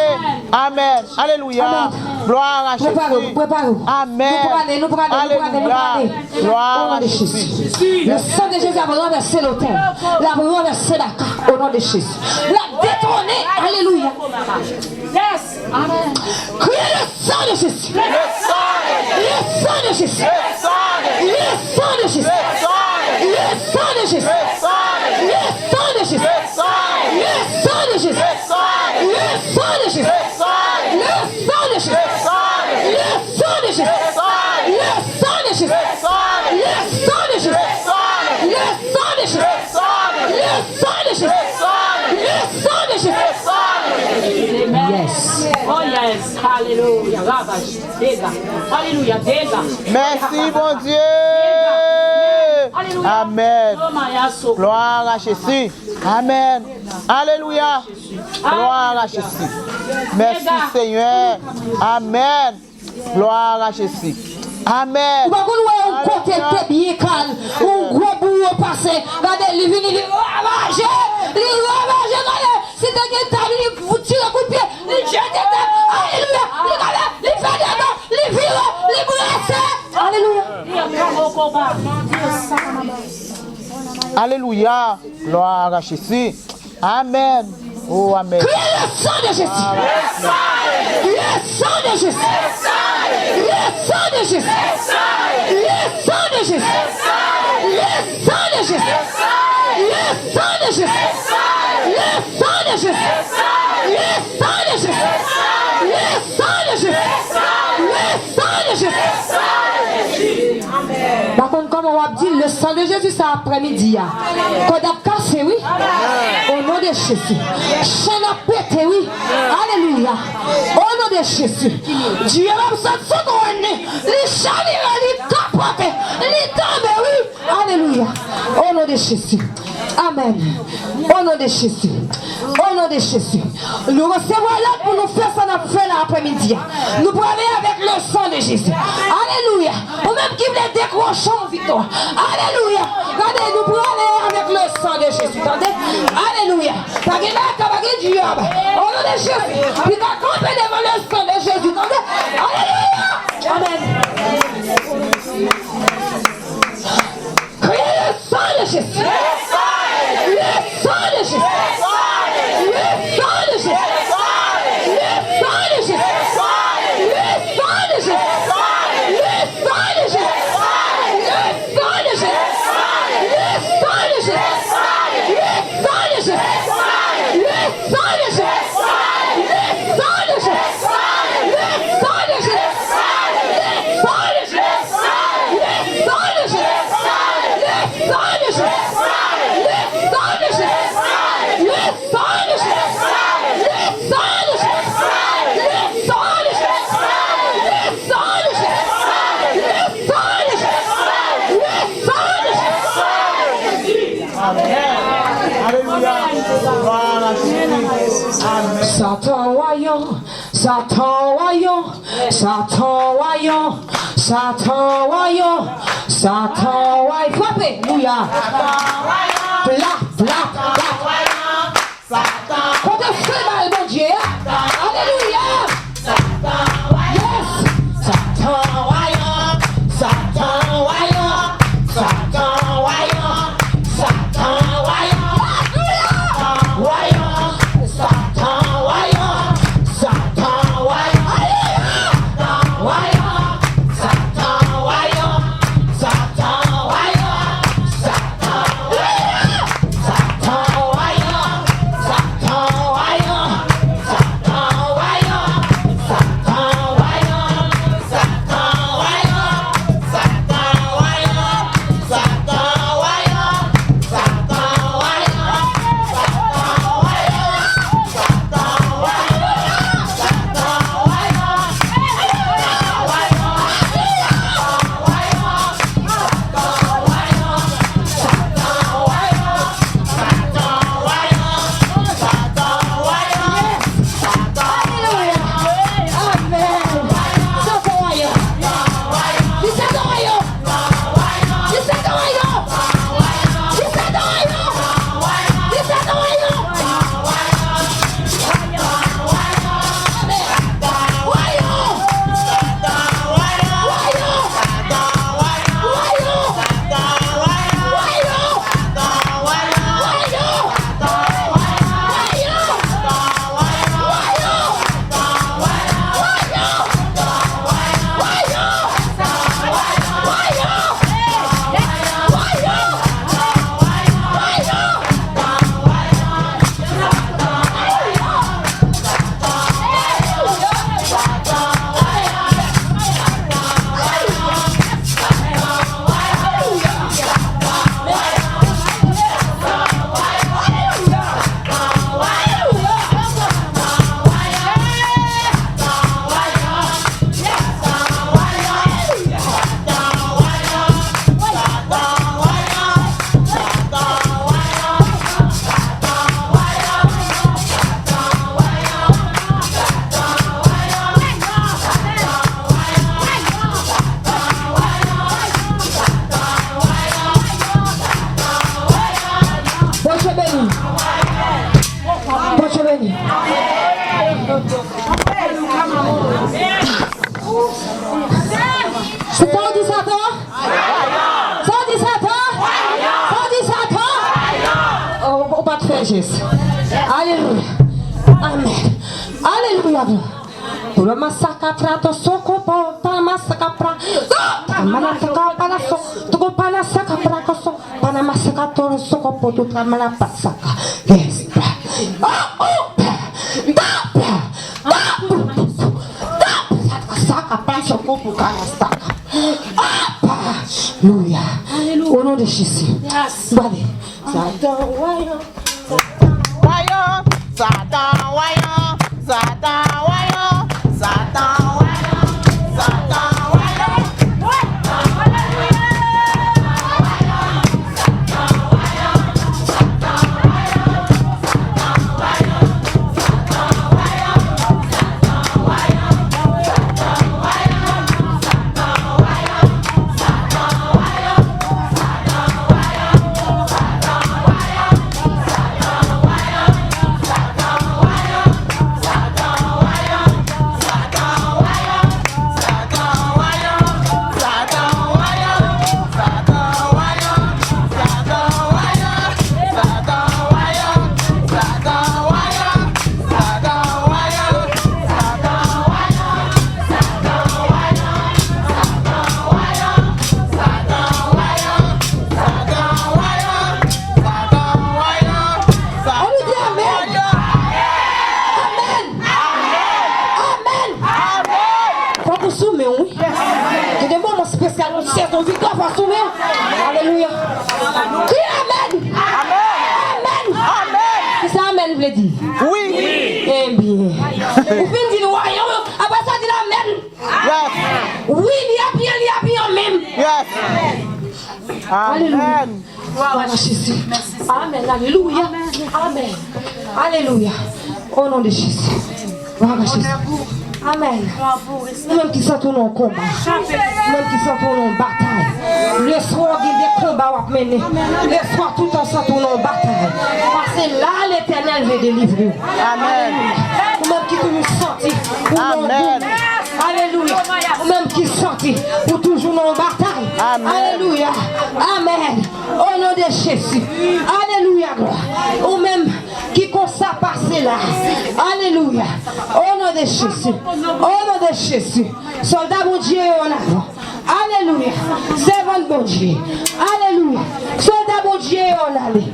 Amèn. Alelouya. Glwa a Jezi. Prepare w, prepare w. Amèn. Nou prale, nou prale, nou prale, nou prale. Glwa a Jezi. Le sang de Jésus a renversé l'autel. L a renversé la carte au nom de Jésus. L a détrôné. Alelouya. Yes. Amèn. Kriye le sang de Jésus. Le sang de Jésus. Le sang de Jésus. Le sang de Jésus. Le sang de Jésus. Le sang de Jésus. Le sang de Jésus. Le sang de Jésus. Le sang de Jésus. Le sang de Jésus. Le sang de Jésus. Yes. Oh yes. Alelouya. Ravage. Dega. Alelouya. Dega. Mèsi, Bondye. Amèn. Glwa a Jezi. Amèn. Alelouya. Glwa a Jezi. Mèsi, Senyè. Amèn. Glwa a Jezi. Amèn. Ou pa konn wè yon kote l te byen kal, yon gwo bouwo pase, gade, li vini, li ravaje, li ravaje, gade, si te gen tab, li tire kout pye, li jete tab, alelouya, li gade, li fè dega, li vire, li brase, alelouya. Alelouya. Glwa a Jezi. Amèn. Oh, amèn. Kriye le sang de Jésus. Le sang de Jésus. Sang de Jésus. Le sang de Jésus. Le sang de Jésus. Le sang de Jésus. Le sang de Jésus. Le sang de Jésus. Le sang de Jésus. Le sang de Jésus. M pa konn kòman w ap di le sang de Jésus sa aprèmidi a. Kòd ap kase, wi. O non de Jezi. Chenn ap pete, wi. Alelouya. O non de Jezi. Dye ap sot sou twòn li. Li chavire, li kapote, li tonbe, wi. Alelouya. O non de Jezi. Amèn. O non de Jezi. O non de Jezi. Nou resevwa lòd pou nou fè sa n ap fè la aprèmidi a. Nou prale avèk le sang de Jésus. Alelouya. Ou menm ki vle dekwoche yon viktwa. Alelouya. Gade, nou prale avèk le sang de Jésus. Tande? Alelouya. Pa gen baka, pa gen dyab. O non de Jezi. Ki ka kanpe devan le sang de Jésus. Tande? Alelouya. Amèn. Kriye le sang de Jésus. Le sang de Jésus. Le sang de Jésus. Le sang de Jésus. Alelouya. Glwa a Jezi. Amèn. Satan wayon, Satan wayon, Satan wayon, Satan wayon, Satan wayon. Frape, alelouya. Plat, plat, plat. Kote fè bal Bondye a? Alelouya. Yes. Satan wayon, Satan wayon, Satan wayon, Satan wayon. Alelouya. Wayon, Satan wayon, Satan wayon. Alelouya. Wayon, Satan wayon, Satan wayon, Satan Alelouya. Amèn. Satan wayon. Di Satan wayon. Di Satan wayon. Di Satan wayon. Di Satan wayon. Amèn. Wayon. Wayon. Bondye beni. Bondye beni. Se sa w di Satan? Sa w di Satan? Sa w di Satan? Oh, ou pa t fè jès. Alelouya. Amèn. Alelouya. Tolo masaka prato soko po, tala masaka pra. Tala masaka pala so, tuko pala saka prako so, pana masaka tolo soko po, tu tala mala pasaka. Yes. Oh, oh. Saka pa soko po, kana saka. Aleluya. Aleluya. Au nom de Jésus. Yes. Gade. Satan wayo. Wayo, Satan wayo, Satan wayo, Satan wayo, Satan wayo. Ann di amèn. Amèn. Amèn. Fòk ou sou men w, wi. Gen de moman espesyal, yon sezon viktwa, fòk ou sou men w. Alelouya. Kriye amèn. Amèn. Kisa amèn vle di? Wi. Ebyen, ou fin di l, wa, yo, yo. Apre sa, di l amèn. Yes. Wi, li ap byen, li ap byen menm. Yes. Alelouya. Amèn. Glwa a Jezi. Amèn. Alelouya. Amèn. Alelouya. O non de Jezi. Glwa a Jezi. Amèn. Ou menm ki santi w nan yon konba. Ou menm ki santi w nan yon batay. Lèswa w gen de konba w ap mennen. Lèswa toutan w santi w nan yon batay. Pase la, Letènèl vle delivre w. Amèn. Ou menm ki toujou santi ou nan yon doulè. Alelouya. Ou menm ki santi ou toujou nan yon batay. Amèn. Alelouya. Amèn. O non de Jezi. Alelouya, glwa. Ou menm ki konsa pase la. Alelouya. O non de Jezi. O non de Jezi. Sòlda Bondye yo ann avan. Alelouya. Sèvant Bondye. Alelouya. Sòlda Bondye yo ann ale.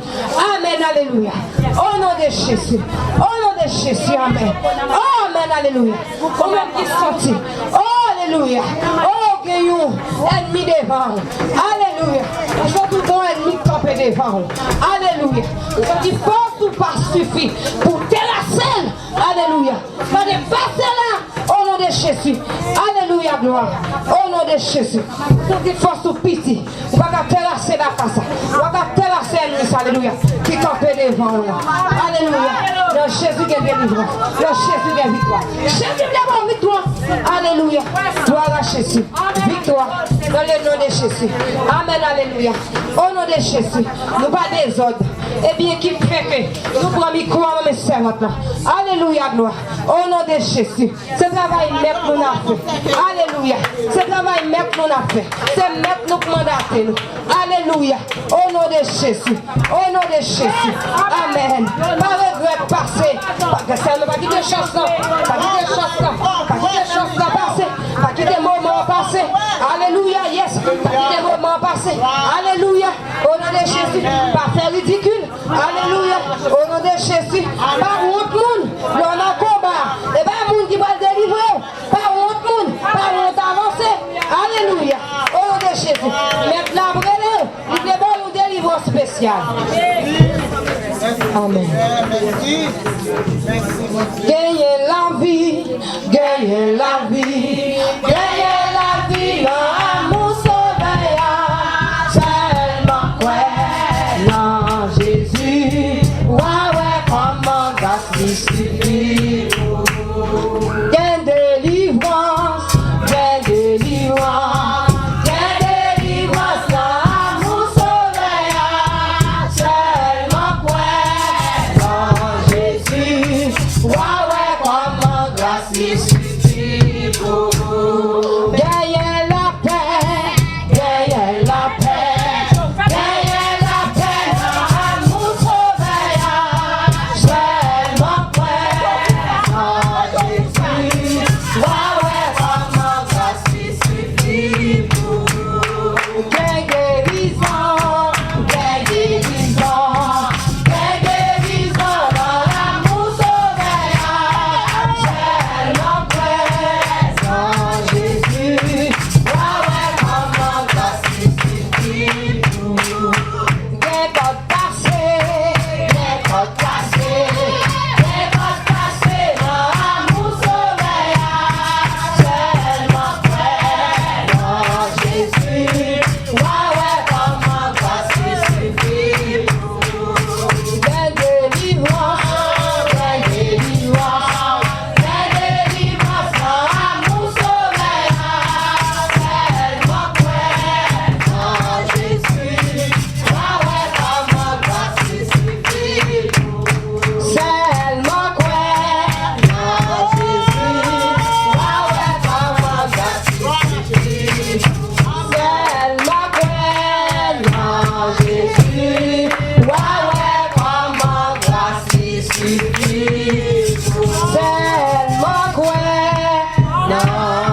Amèn. Alelouya. O non de Jezi. O non de Jezi. Amèn. Amèn. Alelouya. Ou menm ki santi, o, alelouya, o, gen yon ènmi devan w. Alelouya. Ou santi w gen yon ènmi k kanpe devan w. Alelouya. Ou santi fòs ou pa sifi pou w terase l. Alelouya. Gade, pase la, o non de Jezi. Alelouya, glwa. O non de Jezi. Ou santi fòs ou piti. Ou pa ka terase batay sa. Ou pa ka terase ènmi sa, alelouya, ki kanpe devan w la. Alelouya. Nan Jezi gen delivrans. Nan Jezi gen viktwa. Jezi vle ba w viktwa. Alelouya. Glwa a Jezi. Viktwa. Dans le nom de Jezi. Amèn. Alelouya. O non de Jezi. Nou pa dezòd. Ebyen, ki fè ke nou pran mikwo a nan men sèvant la. Alelouya, glwa. O non de Jezi. Se travay mèt nou n ap fè. Alelouya. Se travay mèt nou n ap fè. Se mèt nou k mandate nou. Alelouya. O non de Jezi. O non de Jezi. Amèn. Pa regrèt pase. Pa, sèlman pa kite chans lan. Pa kite chans lan. Pa kite chans lan pase. Pa kite moman an pase. Alelouya. Yes. Pa kite moman an pase. Alelouya. O non de Jezi. Pa fè ridikil. Alelouya. O non de Jezi. Pa wont moun. Lè w nan konba, e pa moun ki pral delivre w. Pa wont moun. Pa wont avanse. Alelouya. O non de Jezi. Mèt la ap rele w. Li vle ba w yon delivrans espesyal. Amèn. Genyen lavi. Genyen lavi, genyen lavi nan amou Sovè a. Sèlman kwè nan Jezi, w a wè kòman gras li sifi pou ou. Gen delivrans, gen delivrans, gen delivrans nan amou Sovè a. Sèlman kwè nan Jezi, w a wè kòman gras li sifi pou ou.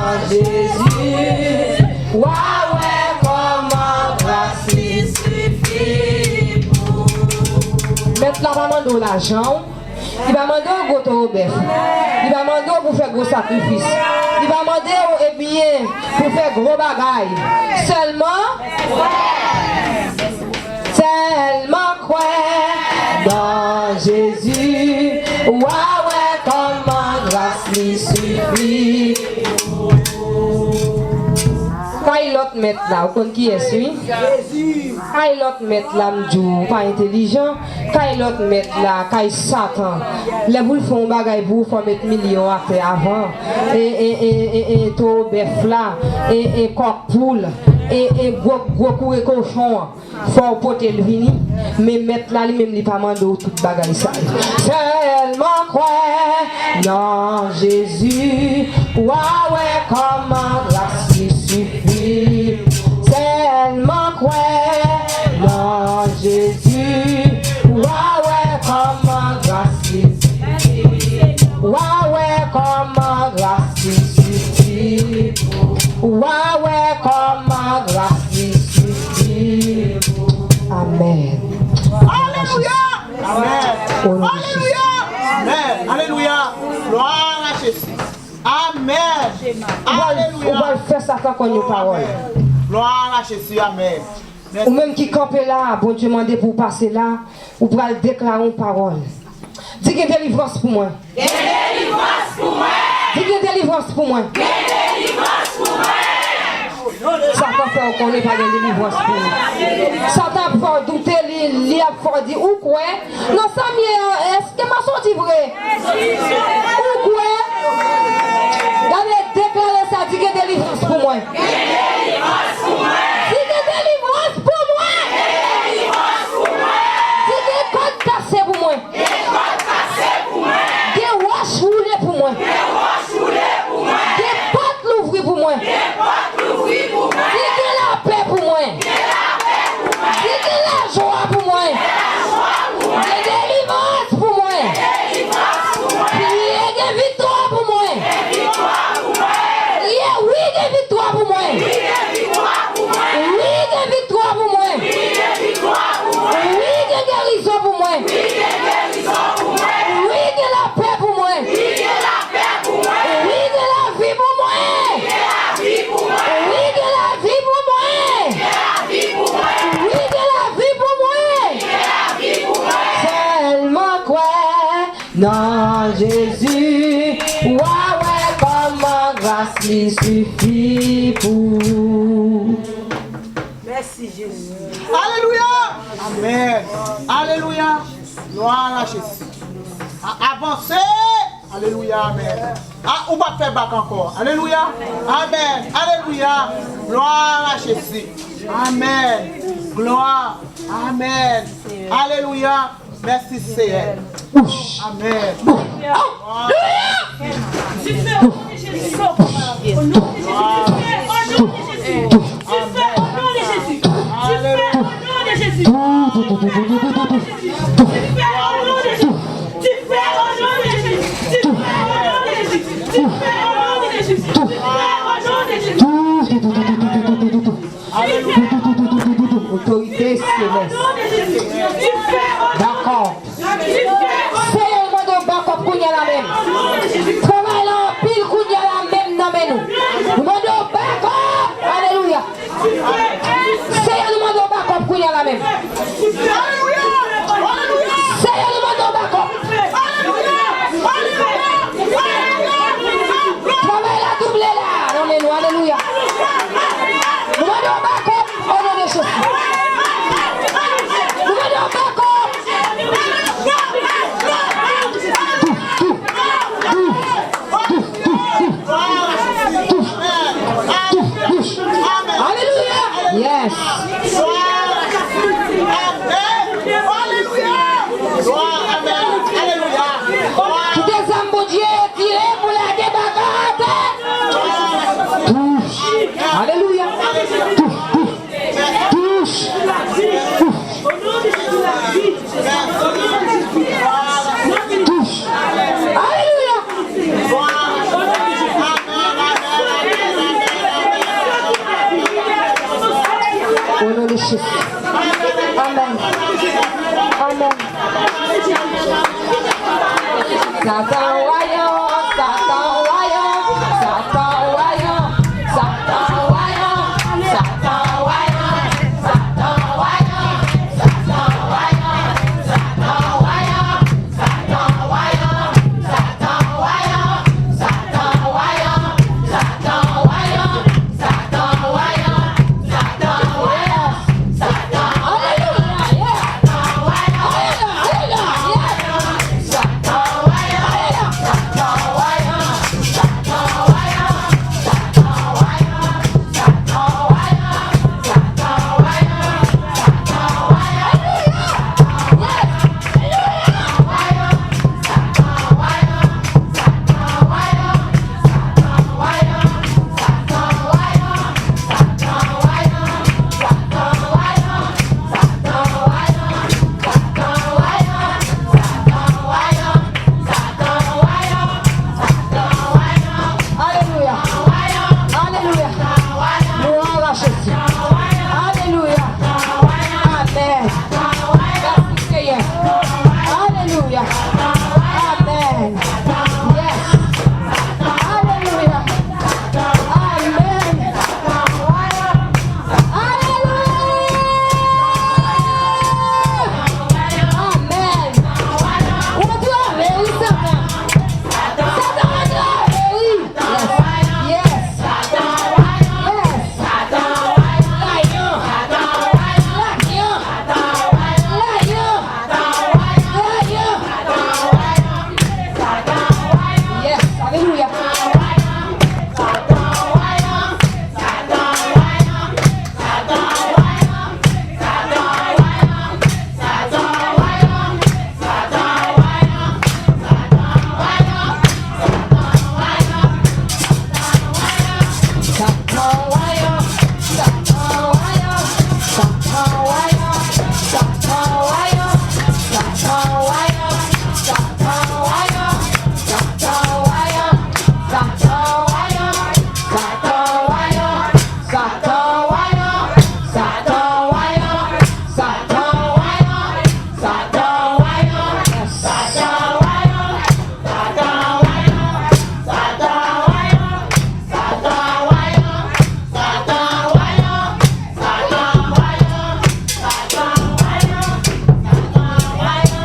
Jezi, w a wè kòman gras li sifi pou. Mèt la pa mande w lajan w, li pa mande w gwo towo bèf, li pa mande w pou fè gwo sakrifis, li pa mande w, ebyen, pou fè gwo bagay. Sèlman, sèlman kwè nan Jezi, w a wè kòman gras li sifi. Kay lòt mèt la, ou konn kiyès, wi? Kay lòt mèt la, m di w, ou pa entelijan. Kay lòt mèt la, kay Satan. Lè pou l fè yon bagay pou ou, fò w met milyon atè avan. E, e, e, e, e, towo bèf la, e, e, kòk poul, e, e, gwo, gwo koure kochon an. Fò w pote l vini, men mèt la li menm li pa mande w tout bagay sa yo. Sèlman kwè nan Jezi, w a wè kòman gras li sifi. Sèlman kwè nan Jezi, w a wè kòman gras li sifi. W a wè kòman gras li sifi. W a wè kòman gras li sifi. Amèn. Alelouya! Amèn. Alelouya! Amèn. Alelouya! Glwa a Jezi. Amèn. Alelouya! Ou pral fè Satan konn yon pawòl. Glwa a Jezi. Amèn. Ou menm ki kanpe la, Bondye mande pou w pase la, ou pral deklare yon pawòl. Di gen delivrans pou mwen. Gen delivrans pou mwen. Di gen delivrans pou mwen. Gen delivrans pou mwen. Satan fè w konnen pa gen delivrans pou ou. Satan ap fè w doute, li, li ap fè w di, ou kwè? Nan sa m ye an, èske m a soti vre? Ou kwè? Gade, deklare sa, di gen delivrans pou mwen. Gen delivrans pou mwen. Di gen delivrans pou mwen. Gen delivrans pou mwen. Di gen kòd kase pou mwen. Gen kòd kase pou mwen. Gen wòch woule pou mwen. Gen wòch woule pou mwen. Gen pòt louvri pou mwen. Gen pòt louvri pou mwen. Di gen lapè pou mwen. Gen lapè pou mwen. Di gen lajwa pou mwen. Gen lajwa pou mwen. Gen delivrans pou mwen. Gen delivrans pou mwen. Priye gen viktwa pou mwen. Gen viktwa pou mwen. Priye wi gen viktwa pou mwen. Wi gen viktwa pou mwen. Wi gen viktwa pou mwen. Wi gen viktwa pou mwen. Wi gen gerizon pou mwen. Wi gen gerizon pou mwen. Wi gen lapè pou mwen. Wi gen lapè pou mwen. Wi gen lavi pou mwen. Wi gen lavi pou mwen. Wi gen lavi pou mwen. Wi gen lavi pou mwen. Wi gen lavi pou mwen. Wi gen lavi pou mwen. Sèlman kwè nan Jezi, w a wè kòman gras li sifi pou ou. Mèsi, Jezi. Alelouya! Amèn. Alelouya! Glwa a Jezi. A, avanse! Alelouya, amèn. A, ou p ap fè bak ankò. Alelouya! Amèn. Alelouya! Glwa a Jezi. Amèn. Glwa. Amèn. Alelouya! Mèsi, Seyè. Amèn. Alelouya! Difè o non de Jezi. O non de Jezi. Difè o non de Jezi. Difè o non de Jezi. Difè o non de Jezi. Difè o non de Jezi. Difè o non de Jezi. Difè o non de Jezi. Difè o non de Jezi. Alelouya. Otorite selès. Dakò. Seyè, nou mande w bakòp kounye a la menm. Travay la anpil kounye a la menm nan men nou. Nou mande w bakòp. Alelouya. Seyè, nou mande w bakòp kounye a la menm. Seyè, nou mande w bakòp. Travay la double la nan men nou. Alelouya. Nou mande w bakòp o non de Jezi. Nou mande w bakòp. Alelouya. Yes. Kite zam Bondye tire pou lage baka atè. Alelouya. Amen. Amen. Satan wayan, Satan wayan, Satan wayan, Satan wayan, Satan wayan, Satan wayan, Satan wayan, Satan wayan. Alelouya. Alelouya. Gloire à Jésus. Alelouya. Amen. Merci Seigneur. Alelouya. Amen. Yes. Alelouya. Amen. Alelouya. Amen. Ou antrave wi Satan. Satan antrave wi. Yes. Yes. Yes. Lion. Lion. Lion. Yes. Alelouya. Satan wayan, Satan wayan, Satan wayan, Satan wayan, Satan wayan, Satan wayan, Satan wayan, Satan wayan, Satan wayan, Satan wayan, Satan wayan, Satan wayan, Satan wayan.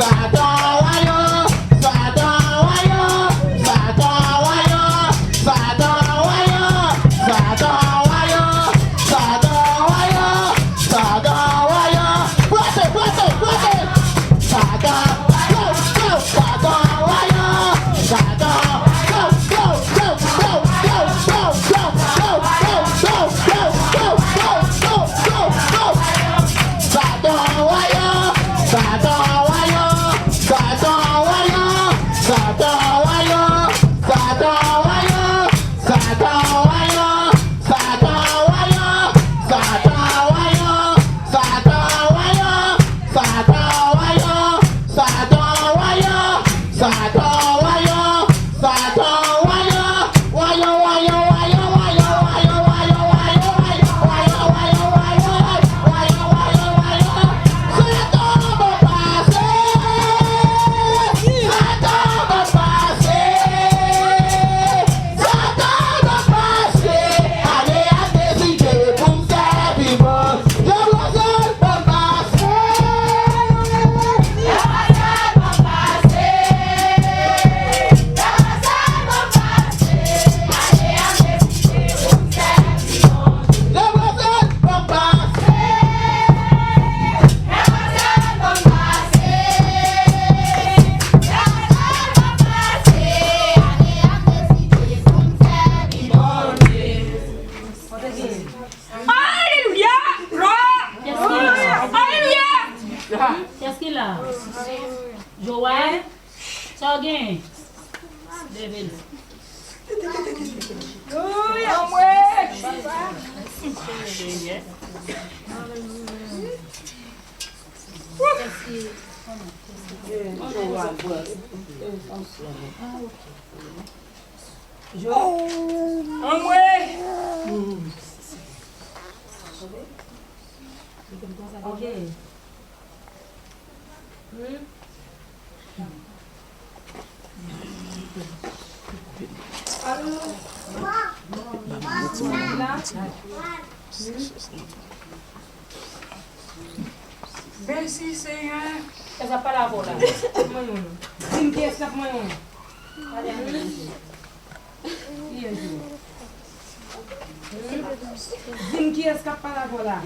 Satan wayan, Satan wayan, Satan wayan, Satan wayan, Satan wayan. Frape, frape, frape. Satan, go, go, Satan wayan. Satan, go, go, go, go, go, go, go, go, go, go, go, go, go, go, go, go. Satan wayan, Satan wayan, Satan wayan, Satan wayan, Satan wayan, Satan wayan, Satan wayan, Satan wayan, Satan wayan, Satan wayan, Satan wayan, Satan wayan, Satan wayan, wayan, wayan, wayan, Satan bon pase, Satan bon pase, Satan bon pase, ane a deside pou m sèvi Bondye. Demoiselle, bon pase. Demoiselle, bon pase. Demoiselle, bon pase. Ane a deside pou m sèvi Bondye. Demoiselle, bon pase. Demoiselle, bon pase. Demoiselle, bon pase. Ane a deside pou m sèvi Bondye. Alelouya! Glwa! Alelouya! Kiyès ki la? Joël? Sa w genyen? Leve l. Alelouya. Anmwe. Anmwe. Ok. Hmm? Alo? Mèsi, Senyè. Kiyès k ap pale avè w la? Di m kiyès k ap manyen w. Di m kiyès k ap pale avè w la.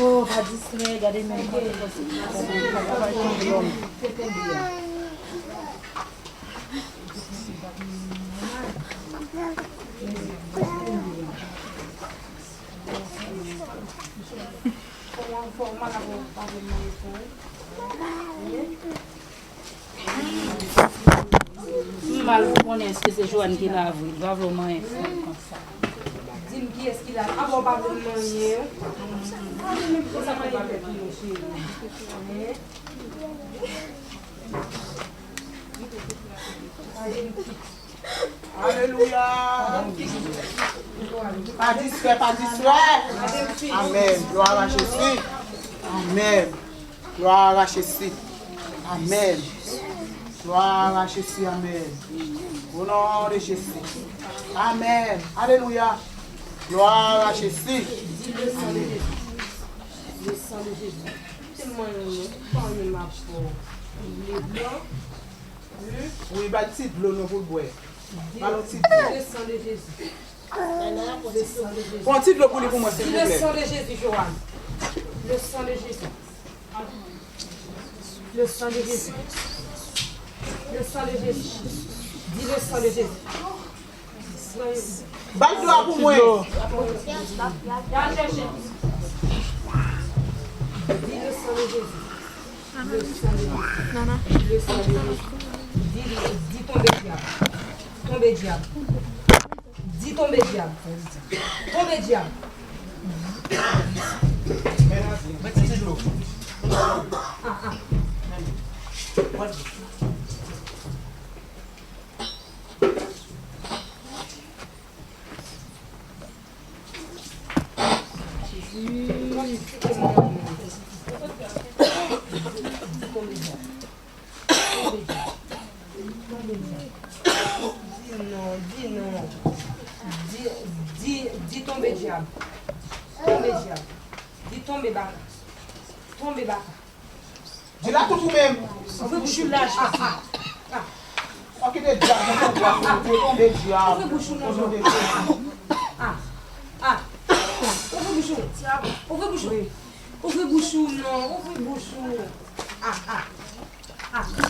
Oh, pa distrè, gade menm kote konsa. M mal pou konnen èske se Joanne ki la vre. Li pa vle w manyen frè konsa. Di m kiyès ki la. Apa w pa vle m manyen? Konsa pa fè pou mwen, cheri. Alelouya. Pa distrè, pa distrè. Amèn. Glwa a Jezi. Amèn. Glwa a Jezi. Amèn. Glwa a Jezi. Amèn. O non de Jezi. Amèn. Alelouya. Glwa a Jezi. Di le sang de Jésus. Le sang de Jésus. Se mwen menm, non. Pa menm apò. Le blan. Wi, bay ti dlo non pou l bwè. Ba l yon ti dlo. Le sang de Jésus. Le sang de Jésus. Pran ti dlo pou li pou mwen, silvouplè. Di le sang de Jésus, Joanne. Le sang de Jésus. Le sang de Jésus. Le sang de Jésus. Di le sang de Jésus. Ba l dlo a pou mwen. Di le sang de Jésus. Le sang de Jésus. Le sang de Jésus. Di, di tonbe dyab. Tonbe dyab. Di tonbe dyab. Tonbe dyab. Mèt ti dlo. Ah, ah. Di non, di non. Di, di, di tonbe dyab. Tonbe dyab. Di tonbe baka. Tonbe baka. Di la tout ou menm. Ouvri bouch ou laj, piti. Ou kite dyab nan kò w, ou tonbe dyab. Ouvri bouch ou non, Joanne. Ah, ah. Ouvri bouch ou. Ouvri bouch ou. Ouvri bouch ou non, ouvri bouch ou. Ah, ah. Ah.